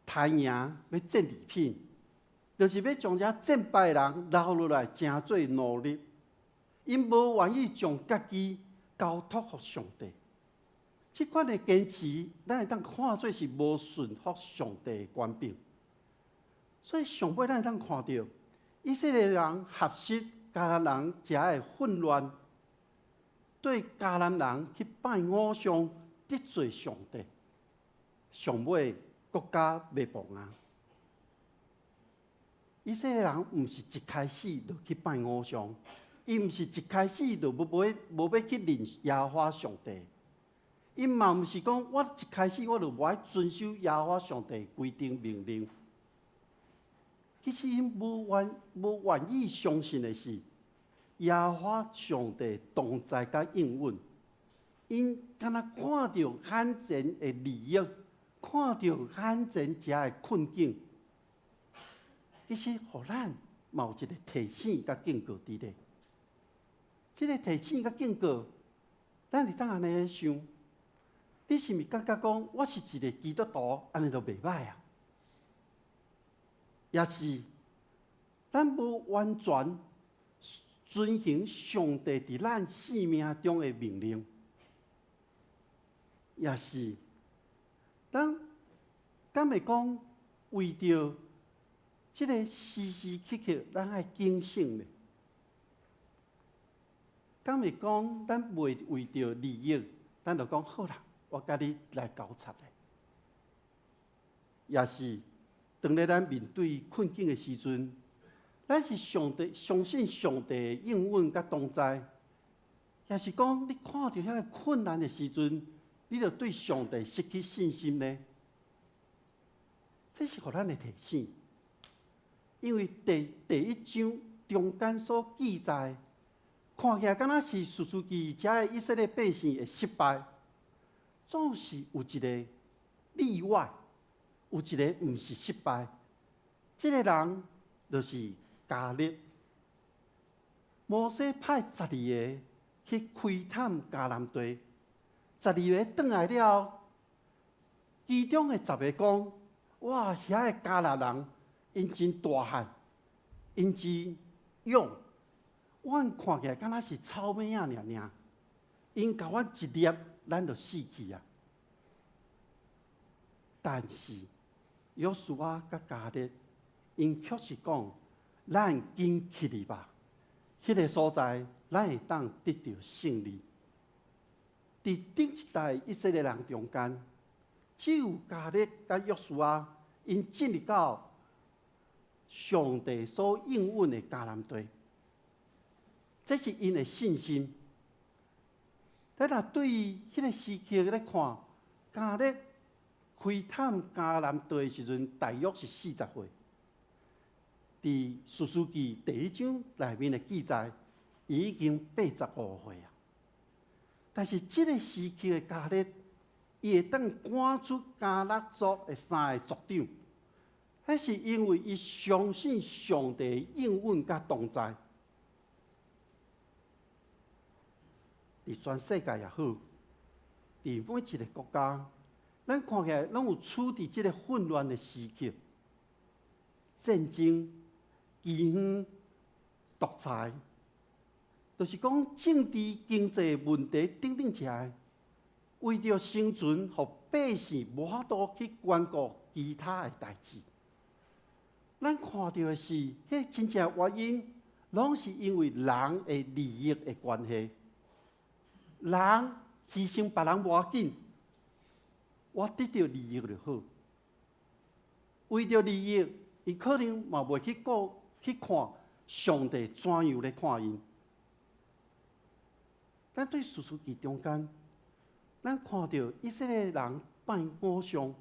G: 刣贏欲戰利品，就是欲將遮戰敗人留落來，成做奴隸。𪜶無願意將家己交託予上帝。這款的堅持，咱會當看做是無順服上帝的權柄。所以上尾咱會當看著以色列人學習迦南人遮的混亂，對迦南人去拜偶像，得罪上帝，上尾國家滅亡啊！以色列人毋是一開始就去拜偶像，伊毋是一開始就無欲去認耶和華上帝，伊嘛毋是講我一開始我就無愛遵守耶和華上帝規定命令。其實𪜶無願意相信的是耶和華上帝同在佮應允。𪜶敢若看著眼前的利益，看著眼前遮的困境，其實予咱嘛有一個提醒佮警告佇咧。這個提醒佮警告，咱會當按呢想：你是毋是感覺講我是一個基督徒，按呢就袂䆀啊？抑是咱無完全遵行上帝佇咱生命中的命令？抑是咱敢會講為著這个時時刻刻，咱愛警醒呢？敢會講咱袂為著利益，咱就講好啦，我佮你來交叉咧。抑是當咧咱面對困境的時陣，咱是上帝相信上帝的應允佮同在，抑是講你看著遐个困難的時陣，你就對上帝失去信心呢？這是予咱的提醒，因為第一章中間所記載，看起來敢若是士師記遮的以色列百姓的失敗，總是有一个例外，有一个毋是失敗。這个人就是迦勒。摩西派十二个去窺探迦南地，十二个轉來了後，其中的十个講：哇，遐个迦南人，𪜶真大漢，𪜶真勇。阮看起來敢若是草蛉仔爾爾，𪜶共阮一捏，咱就死去啊！但是約書亞佮迦勒，𪜶卻是講：咱緊去哩吧，彼個所在，咱會當得著勝利。佇頂一代以色列人中間，只有迦勒佮約書亞，𪜶進入到上帝所應允的迦南地，這是𪜶的信心。咱若對彼個時刻來看，迦勒開探迦南地的時陣，大約是40歲。佇士師記第一章內面的記載，伊已經85歲啊。但是這個時期的迦勒，伊會當趕出迦勒族的三個族長，彼是因為伊相信上帝應允佮同在。佇全世界也好，佇每一個國家，咱看起來攏有處佇這個混亂的時刻，戰爭、饑荒、獨裁，就是講政治、經濟問題等等這，為著生存，予百姓無法度去關顧其他的代誌。咱看著的是，彼真正原因，攏是因為人的利益的關係。人犧牲別人無要緊，我得著利益就好。為著利益，伊可能嘛袂去顧去看上帝怎樣咧看𪜶。咱對士師記中間，咱看著以色列人拜偶像，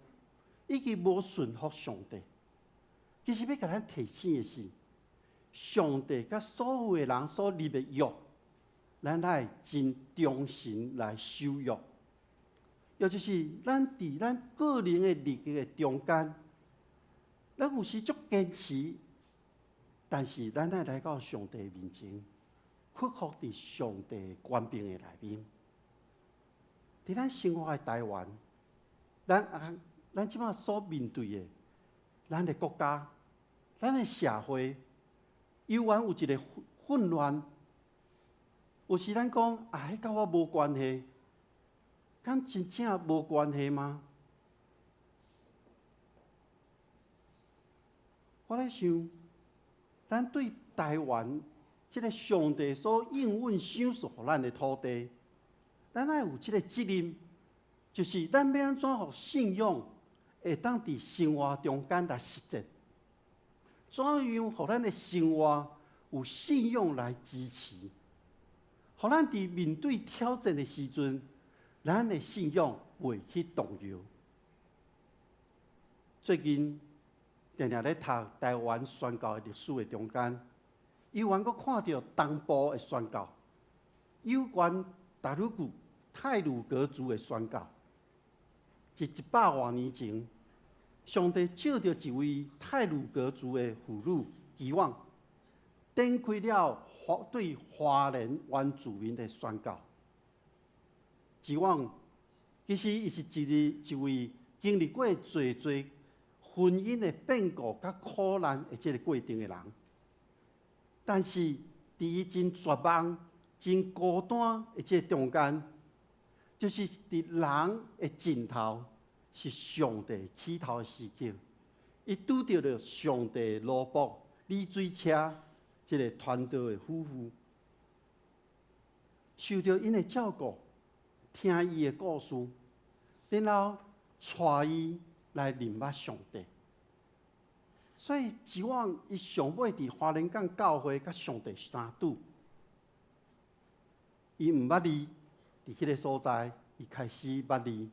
G: 以及無順服上帝。其實欲共咱提醒的是，上帝佮所有的人所立的約，咱愛真忠誠來守約。也就是咱佇咱個人的利益的中間，咱有時足堅持，但是咱愛來到上帝面前，屈服佇上帝權柄的內面。佇咱生活的台灣，咱啊，咱這擺所面對的，咱的國家，咱的社會，猶原有一个混亂。有時咱講啊，彼佮我無關係，敢真正無關係嗎？我咧想，咱對台灣這个上帝所應允賞賜予咱的土地，咱愛有這个責任，就是咱欲按怎予信仰會當佇生活中間來實踐，怎樣予咱的生活有信仰來支持，予咱佇面對挑戰的時陣，咱的信仰袂去動搖。最近定定咧讀台灣宣教的歷史的中間，猶原閣看著東部的宣教，有關達魯古太魯閣族的宣教。佇100外年前，上帝召著一位太魯閣族的婦女基旺，展開了對花蓮原住民的宣教。基旺其實伊是一位經歷過濟濟婚姻的變故佮苦難的這个過程的人，但是佇伊真絕望、真孤單的這个中間，就是佇人的盡頭是上帝起頭的時刻，伊拄著著上帝奴僕李水車這个傳道的夫婦，受著𪜶的照顧，聽伊的故事，然後帶伊來認捌上帝。所以，指望伊上尾佇花蓮港教會佮上帝相拄，伊毋捌字，佇彼个所在，伊開始捌字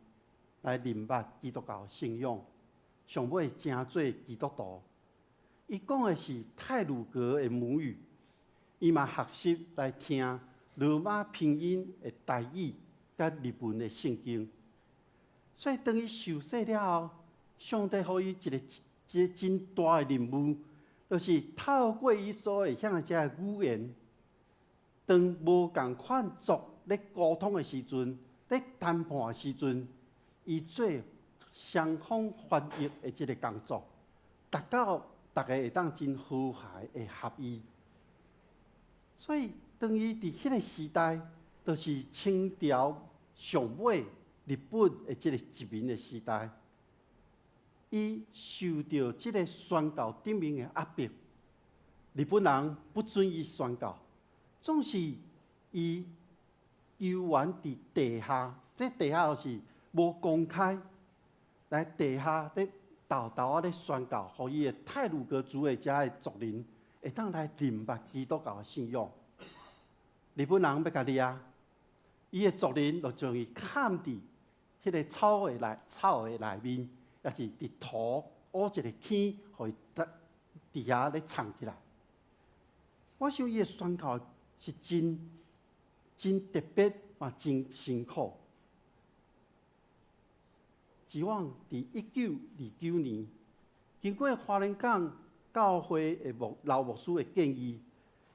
G: 來認捌基督教信仰，上尾成做基督徒。伊講的是太魯閣的母語，伊嘛學習來聽羅馬拼音的台語佮日文的聖經。所以，當伊受洗了後，上帝予伊一個真大的任務，就是透過伊所會曉的這个語言，當無仝款族咧溝通的時陣，咧談判的時陣，伊做雙方翻譯的這个工作，達到逐个會當真和諧的合意。所以，當伊佇彼個時代，就是清朝上尾日本的這個殖民的時代，伊受著這個宣教頂面的壓迫，日本人不准伊宣教，總是伊猶原佇地下，這地下就是無公開來地下咧沓沓仔咧宣教，予伊的太魯閣族的遮的族人會當來認捌基督教的信仰。日本人欲共掠，伊的族人就將伊崁佇彼個草的內面，抑是佇塗挖一個坑，予伊佇遐咧藏起來。我想伊的宣教是真真特別嘛，真辛苦。指望佇1929年，經過花蓮港教會的牧老牧師的建議，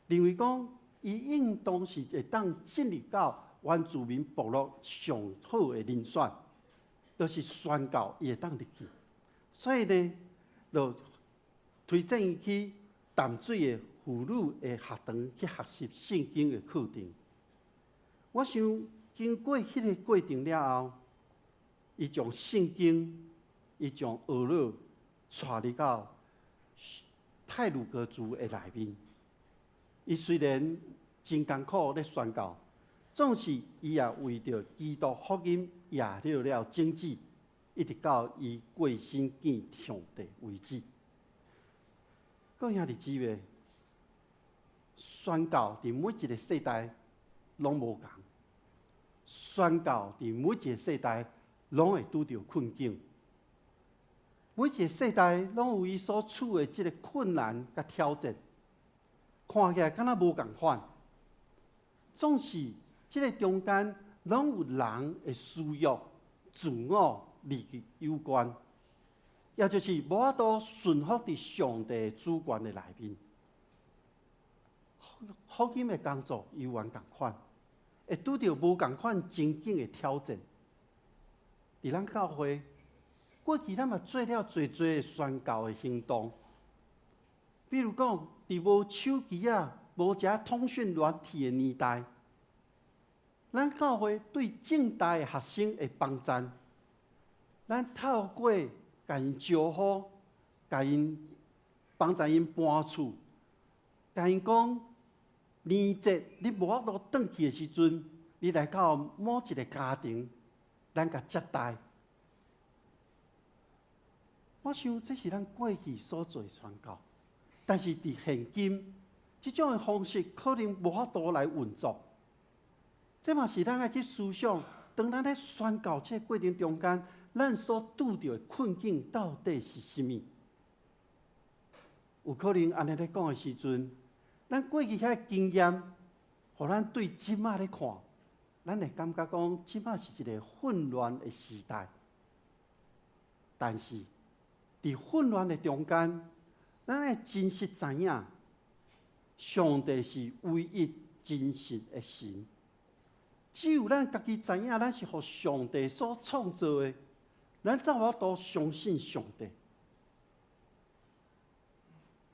G: 認為講伊應當是會當進入到原住民部落上好的人選，就是宣教伊會當入去。所以呢，就推薦伊去淡水的婦女的學堂去學習聖經的課程。我想經過彼個過程了後，伊將聖經，伊將學理帶入到太魯閣族的內面。伊雖然真艱苦咧宣教，總是伊也為著基督福音掖著了種子，一直到伊過身見上帝為止。各位兄弟姊妹，宣教佇每一個世代攏無仝，宣教佇每一個世代攏會拄著困境，每一個世代攏有伊所處的這個困難佮挑戰，看起來敢若無仝款，總是這個中間攏有人的私欲、自我、利益有關，也就是無法度順服佇上帝主權的內面。福音的工作猶原仝款，會拄著無仝款情景的挑戰。佇咱教會，過去咱嘛做了濟濟的宣教的行動，比如講，佇無手機仔、無遮通訊軟體的年代，咱教會對政大的學生的幫贊，咱透過共𪜶招呼、共𪜶幫助𪜶搬厝，共𪜶講年節你無法度轉去的時陣，你來到某一個家庭，咱共接待。我想這是咱過去所做的宣教，但是佇現今，這種的方式可能無法度來運作。這嘛是咱愛去思想，當咱咧宣教這個過程中間，咱所拄著的困境到底是啥物？有可能按呢咧講的時陣，咱過去遐經驗，予咱對這馬咧看，咱會感覺講這馬是一個混亂的時代。但是，佇混亂的中間，咱愛真實知影，上帝是唯一真實的神。只有咱家己知影，咱是予上帝所創造的，咱才有法度相信上帝。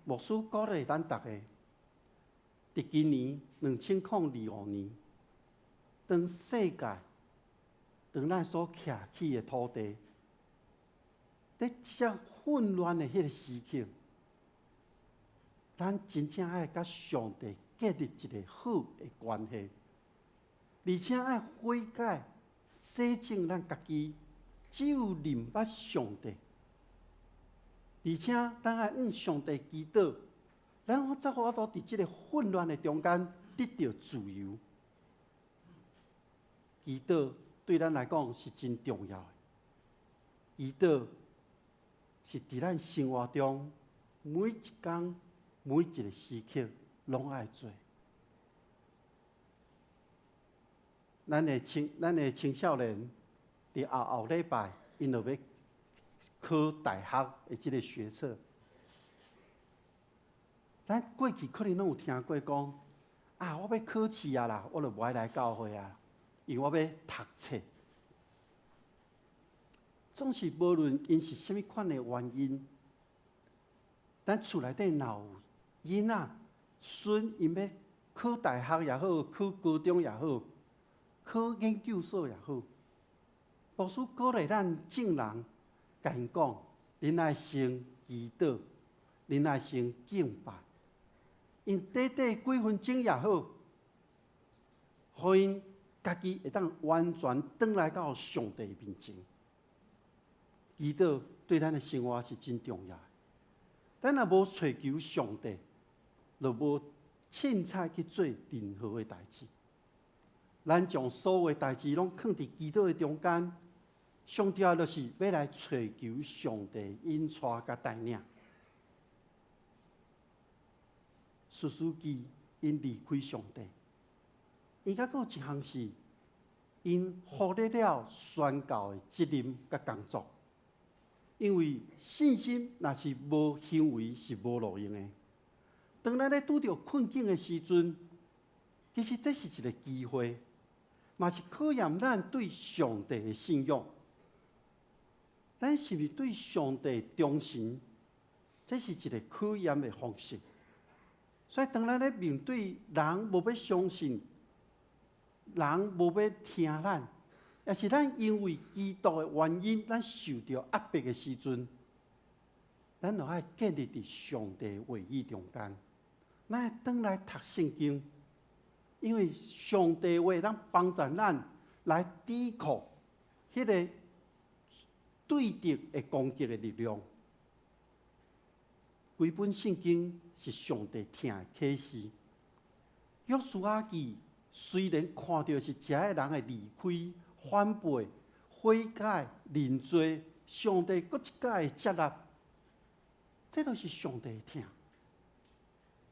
G: 牧師鼓勵咱逐家，佇今年2025年，當世界，當咱所徛起的土地，佇這混亂的彼個時刻，咱真正愛佮上帝建立一個好的關係，而且愛悔改、洗淨咱家己，只有認捌上帝，而且咱愛向上帝祈禱，咱才有法度佇這個混亂的中間得著自由。祈禱對咱來講是真重要的，祈禱是佇咱生活中每一工、每一個時刻攏愛做。咱的青少年佇後後禮拜，𪜶就欲考大學的這個學測。咱過去可能攏有聽過講，啊，我欲考試啊啦，我就無愛來教會啊，因為我欲讀冊。總是無論𪜶是啥物款的原因，咱厝內底若有囡仔、孫，𪜶欲考大學也好，考高中也好，考研究所也好，牧師鼓勵咱眾人，共𪜶講，恁愛先祈禱，恁愛先敬拜，用短短幾分鐘也好，予𪜶家己會當完全轉來到上帝面前。祈禱對咱的生活是真重要的。咱若無揣求上帝，就無凊彩去做任何的代誌。咱將所有的代誌攏囥佇祈禱的中間，上重要就是欲來揣求上帝引帶佮帶領。士師記𪜶離開上帝，伊閣閣有一項是𪜶忽略了宣教的責任佮工作。因為信心若是無行為是無路用的。當咱咧拄著困境的時陣，其實這是一個機會，嘛是考驗咱對上帝的信仰。咱是毋是對上帝忠誠？這是一個考驗的方式。所以，當咱咧面對人無欲相信，人無欲聽咱，抑是咱因為基督的原因，咱受著壓迫的時陣，咱就愛建立佇上帝話語中間。咱愛轉來讀聖經，因為上帝話當幫助咱來抵抗彼个對敵的攻擊的力量。規本聖經是上帝疼的啟示。約書亞記雖然看著是這个人的離開、反背、悔改、認罪，上帝閣一擺的接納，這都是上帝的疼。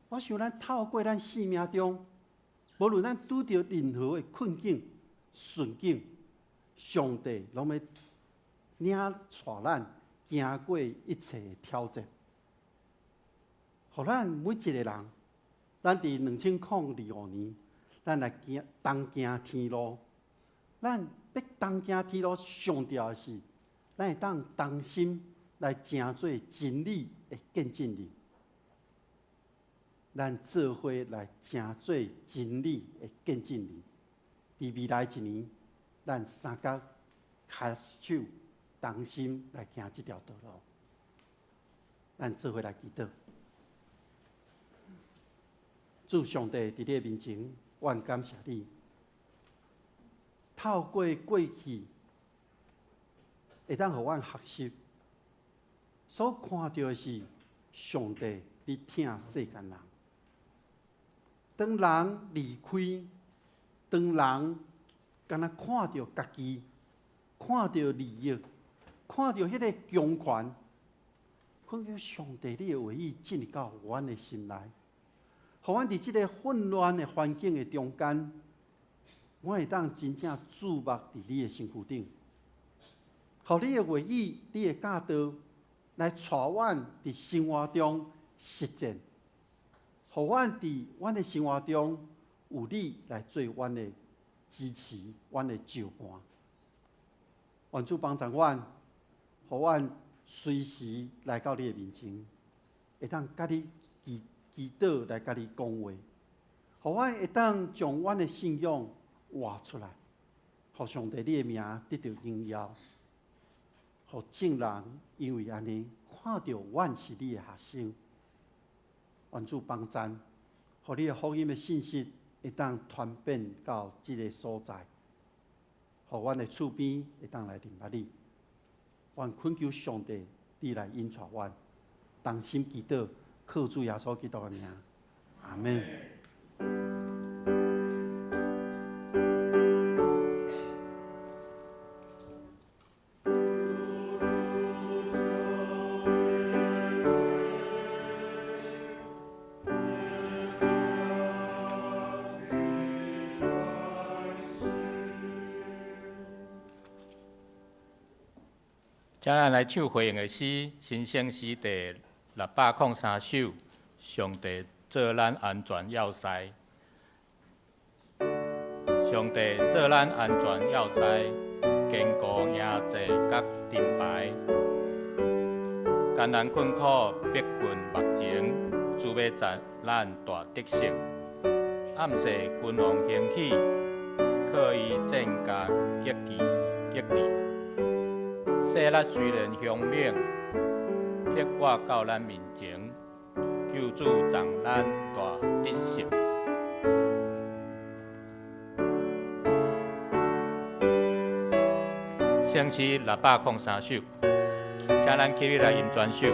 G: 我想咱透過咱生命中，無論咱拄著任何的困境、順境，上帝攏欲領帶咱行過一切的挑戰。予咱每一個人，咱佇2025年，咱來行同行天路。咱欲同行天路，上重要的是，咱會當同心來成做真理的見證人。咱做伙來成做真理的見證人。佇未來一年，咱三角牽手同心來行這條道路。咱做伙來祈禱。主上帝佇你的面前，阮感謝你。透過過去，會當予阮學習，所看著的是上帝，你疼世間人。當人離開，當人敢若看著家己，看著利益，看著彼个強權，懇求上帝，你的話語進入到阮的心內，予阮佇這个混亂的環境的中間，阮會當真正注目佇你的身軀頂，予你的話語、你的教導來帶阮佇生活中實踐，予阮佇阮的生活中有你來做阮的支持、阮的照伴。願主幫助阮，予阮隨時來到你的面前，會當佮你祈祈禱來佮你講話，予阮會當將阮的信仰活出來，予上帝你的名得著榮耀，予眾人因為按呢看著阮是你的學生。願主幫贊，予你的福音的信息會當傳遍到這个所在，予阮的厝邊會當來認捌你。願懇求上帝，你來引帶阮，同心祈禱，靠主耶穌基督的名，阿們。
F: 請咱來唱回應的詩，新生詩第603首，上帝做咱安全要塞。上帝做咱安全要塞，堅固營寨佮盾牌。艱難困苦逼近目前，主欲讚咱大得勝。暗世君王興起，靠伊戰甲極致極致。勢力雖然兇猛，逼我到咱面前，救主贈咱大得勝。聖詩603首，請咱起立來吟全首。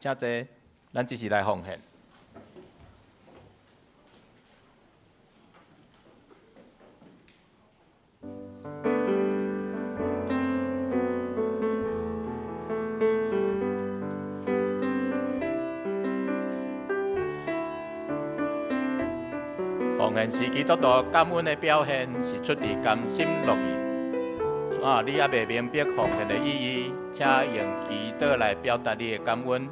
F: 請坐，咱這時來奉獻。奉獻是基督徒感恩的表現，是出自甘心樂意。啊，你猶未明白奉獻的意義，請用祈禱來表達你的感恩。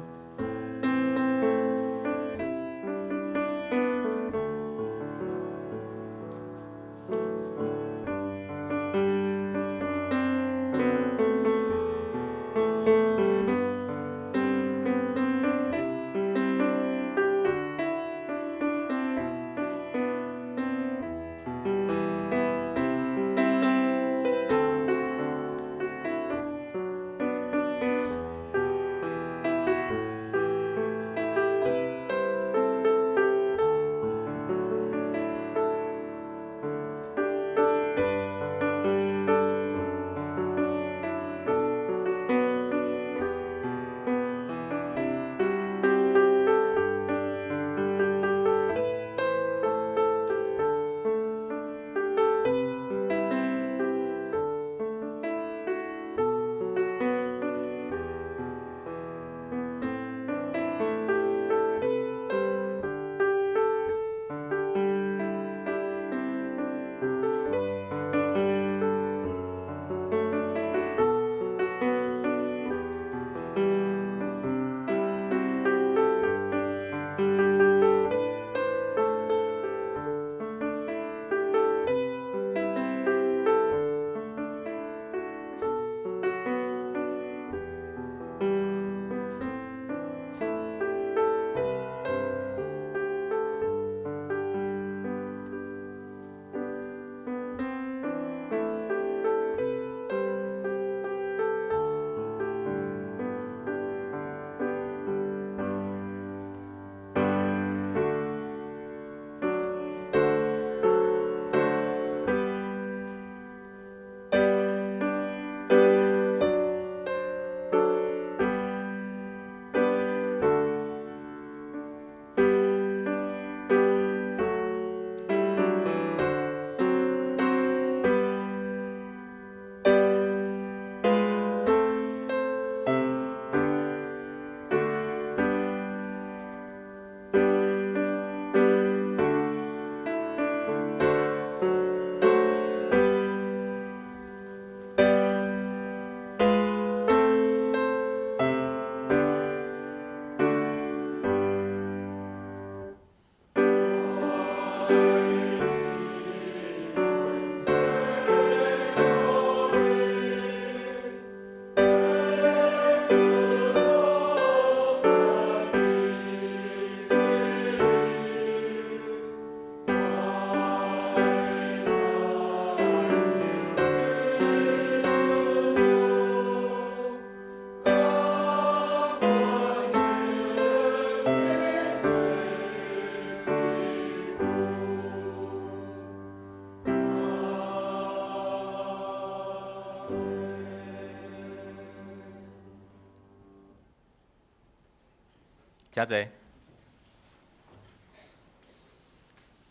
F: 請坐。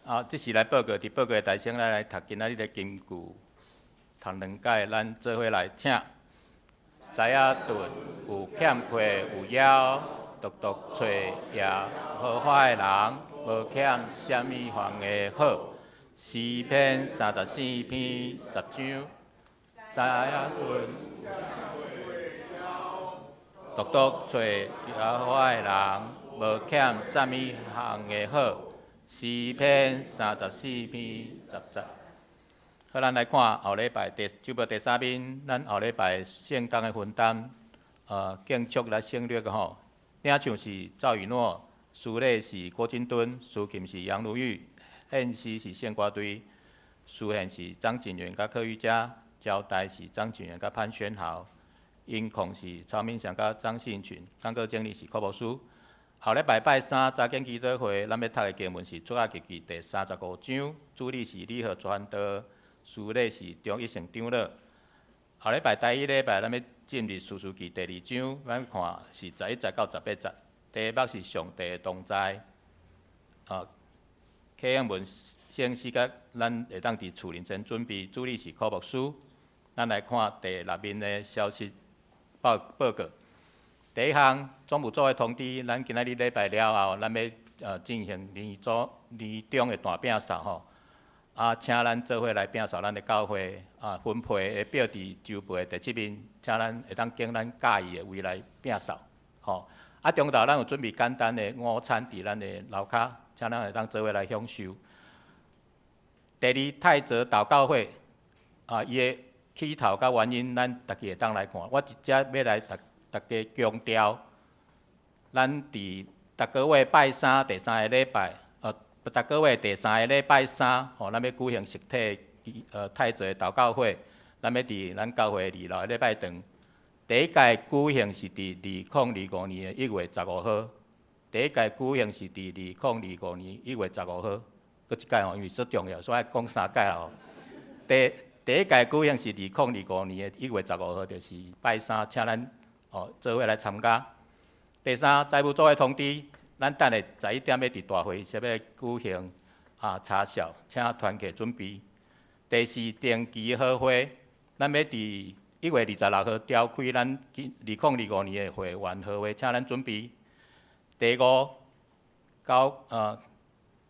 F: 啊，這時來報告，佇報告的台先，咱來讀今仔日的金句，讀兩擺，咱做伙來請。獅仔盾有欠缺有枵，獨獨揣耶和華的人，無欠啥物項的好。詩篇34篇10章。獅仔盾獨獨揣耶和華的人，無欠啥物項的好。詩篇34篇10節。好，咱來看後禮拜第主報第三面，咱後禮拜聖工的分擔，敬祝來省略吼。領唱是趙雨諾，司禮是郭金敦，司琴是楊如玉，獻詩是聖歌隊，司獻是張景元佮柯玉佳，招待是張景元佮潘宣豪，音控是曹明祥佮張信群，講課經理是柯博士。後禮拜拜三早間祈禱會，咱欲讀的經文是出埃及記第35章，主禮是李和傳道，司禮是張一成長老。後禮拜第一禮拜，咱欲進入士師記第二章，咱看是11節到18節，題目是上帝的同在。啊，啟應文聖詩佮咱會當佇厝認真準備，主禮是柯牧師。咱來看第六面的消息報告。第一項，總務組的通知，咱今仔日禮拜了後，咱欲進行年終年終的大摒掃吼。啊，請咱做伙來摒掃咱的教會啊，分配的表佇週報的第七面，請咱會當揀咱佮意的位來摒掃，吼。啊，中晝咱有準備簡單的午餐佇咱的樓跤，請咱會當做伙來享受。第二，泰澤禱告會啊，伊的起頭佮原因，咱逐家會當來看。我直接欲來逐逐家強調，咱佇逐個月拜三第三個禮拜，逐個月第三個禮拜三，吼，咱欲舉行實體泰澤禱告會，咱欲佇咱教會二樓的禮拜堂。第一屆舉行是佇2025年的1月15號，第一屆舉行是佇2025年1月15號，閣一屆吼，因為足重要，所以愛講三屆啦吼。第一屆舉行是2025年的1月15號，就是拜三，請咱哦做伙來參加。第三，財務組的通知，咱等下11點欲佇大會室欲舉行啊查數，請團客準備。第四，定期好會，咱欲佇1月26號召開咱2025年的會員好會，請咱準備。第五，交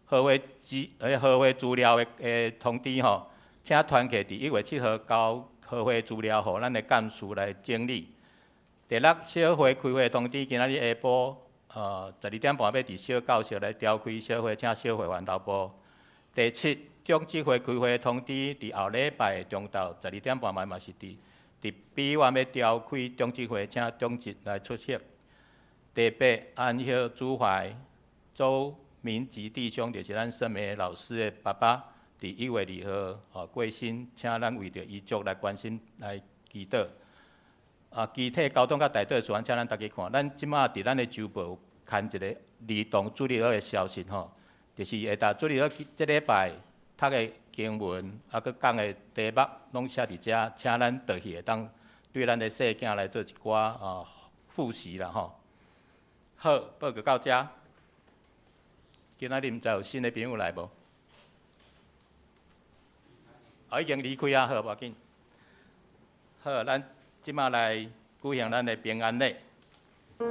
F: 好會資料的通知吼，請團客佇1月7號交好會資料，予咱的幹事來整理。第六，小會開會通知，今仔日下晡12點半欲佇小教室來召開小會，請小會員到步。第七，長執會開會通知，佇後禮拜中晝12點半嘛是佇美院欲召開長執會，請長執來出席。第八，安息主懷周明吉弟兄，就是咱聖美老師的爸爸，佇1月2號過身，請咱為著遺族來關心來祈禱。啊，具體交通佮代禱事項，請咱逐家看。咱這馬佇咱的週報有刊一個兒童主日學的消息吼，就是下晝主日學這禮拜讀的經文，啊，閣講的題目攏寫佇遮，請咱轉去會當對咱的細囝來做一寡複習啦吼。好，報告到遮。今仔日毋知有新的朋友來無？哦，已經離開啊，好，無要緊。好，咱這馬來舉行咱的平安禮。
E: 主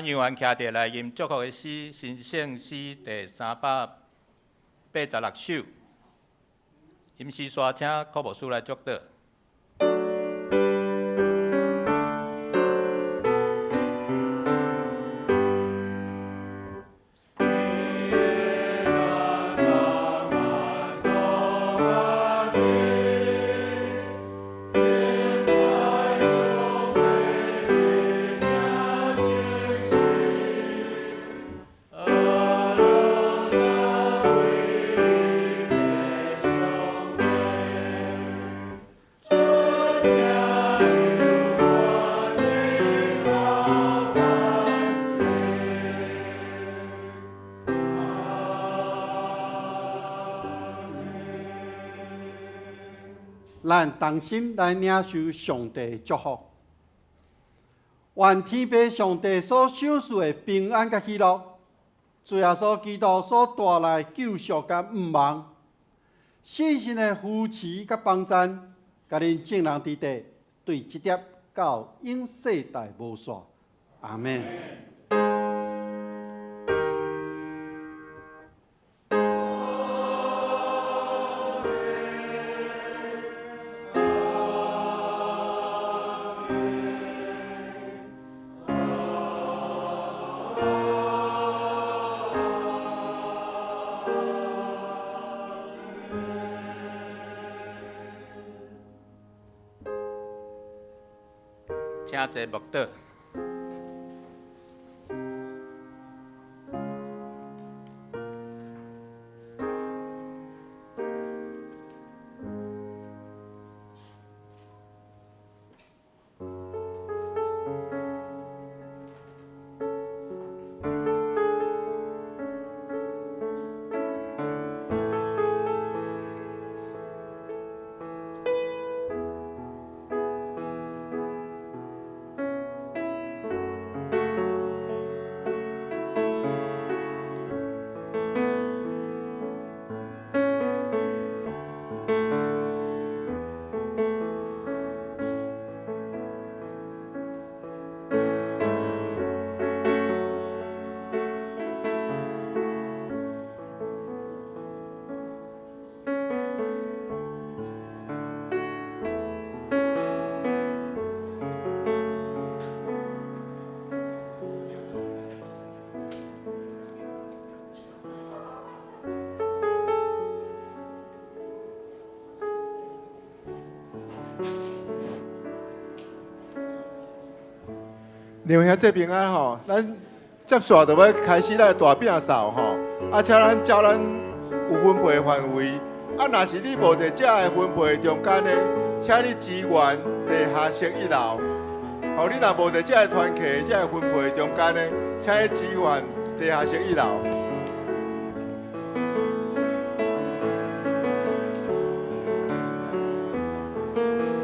F: 咱猶原徛佇來吟祝福的詩，新聖詩第386首。吟詩煞請柯牧師來祝禱。
G: 咱同心來領受上帝祝福，願天父上帝所賞賜的平安佮喜樂，主耶穌基督所帶來救贖佮毋忘，聖神的扶持佮幫贊，佮恁眾人佇佇，對這粒到永世代無煞。阿們。
F: 請坐默禱。
B: 两兄弟平安吼，咱接续就欲开始咱的大摒扫吼，啊，请咱照咱有分配的范围，啊，若是你無佇遮个分配中間呢，請你支援地下室一樓。吼，你若無佇遮个團契、遮个分配中間呢，請你支援地下室一樓。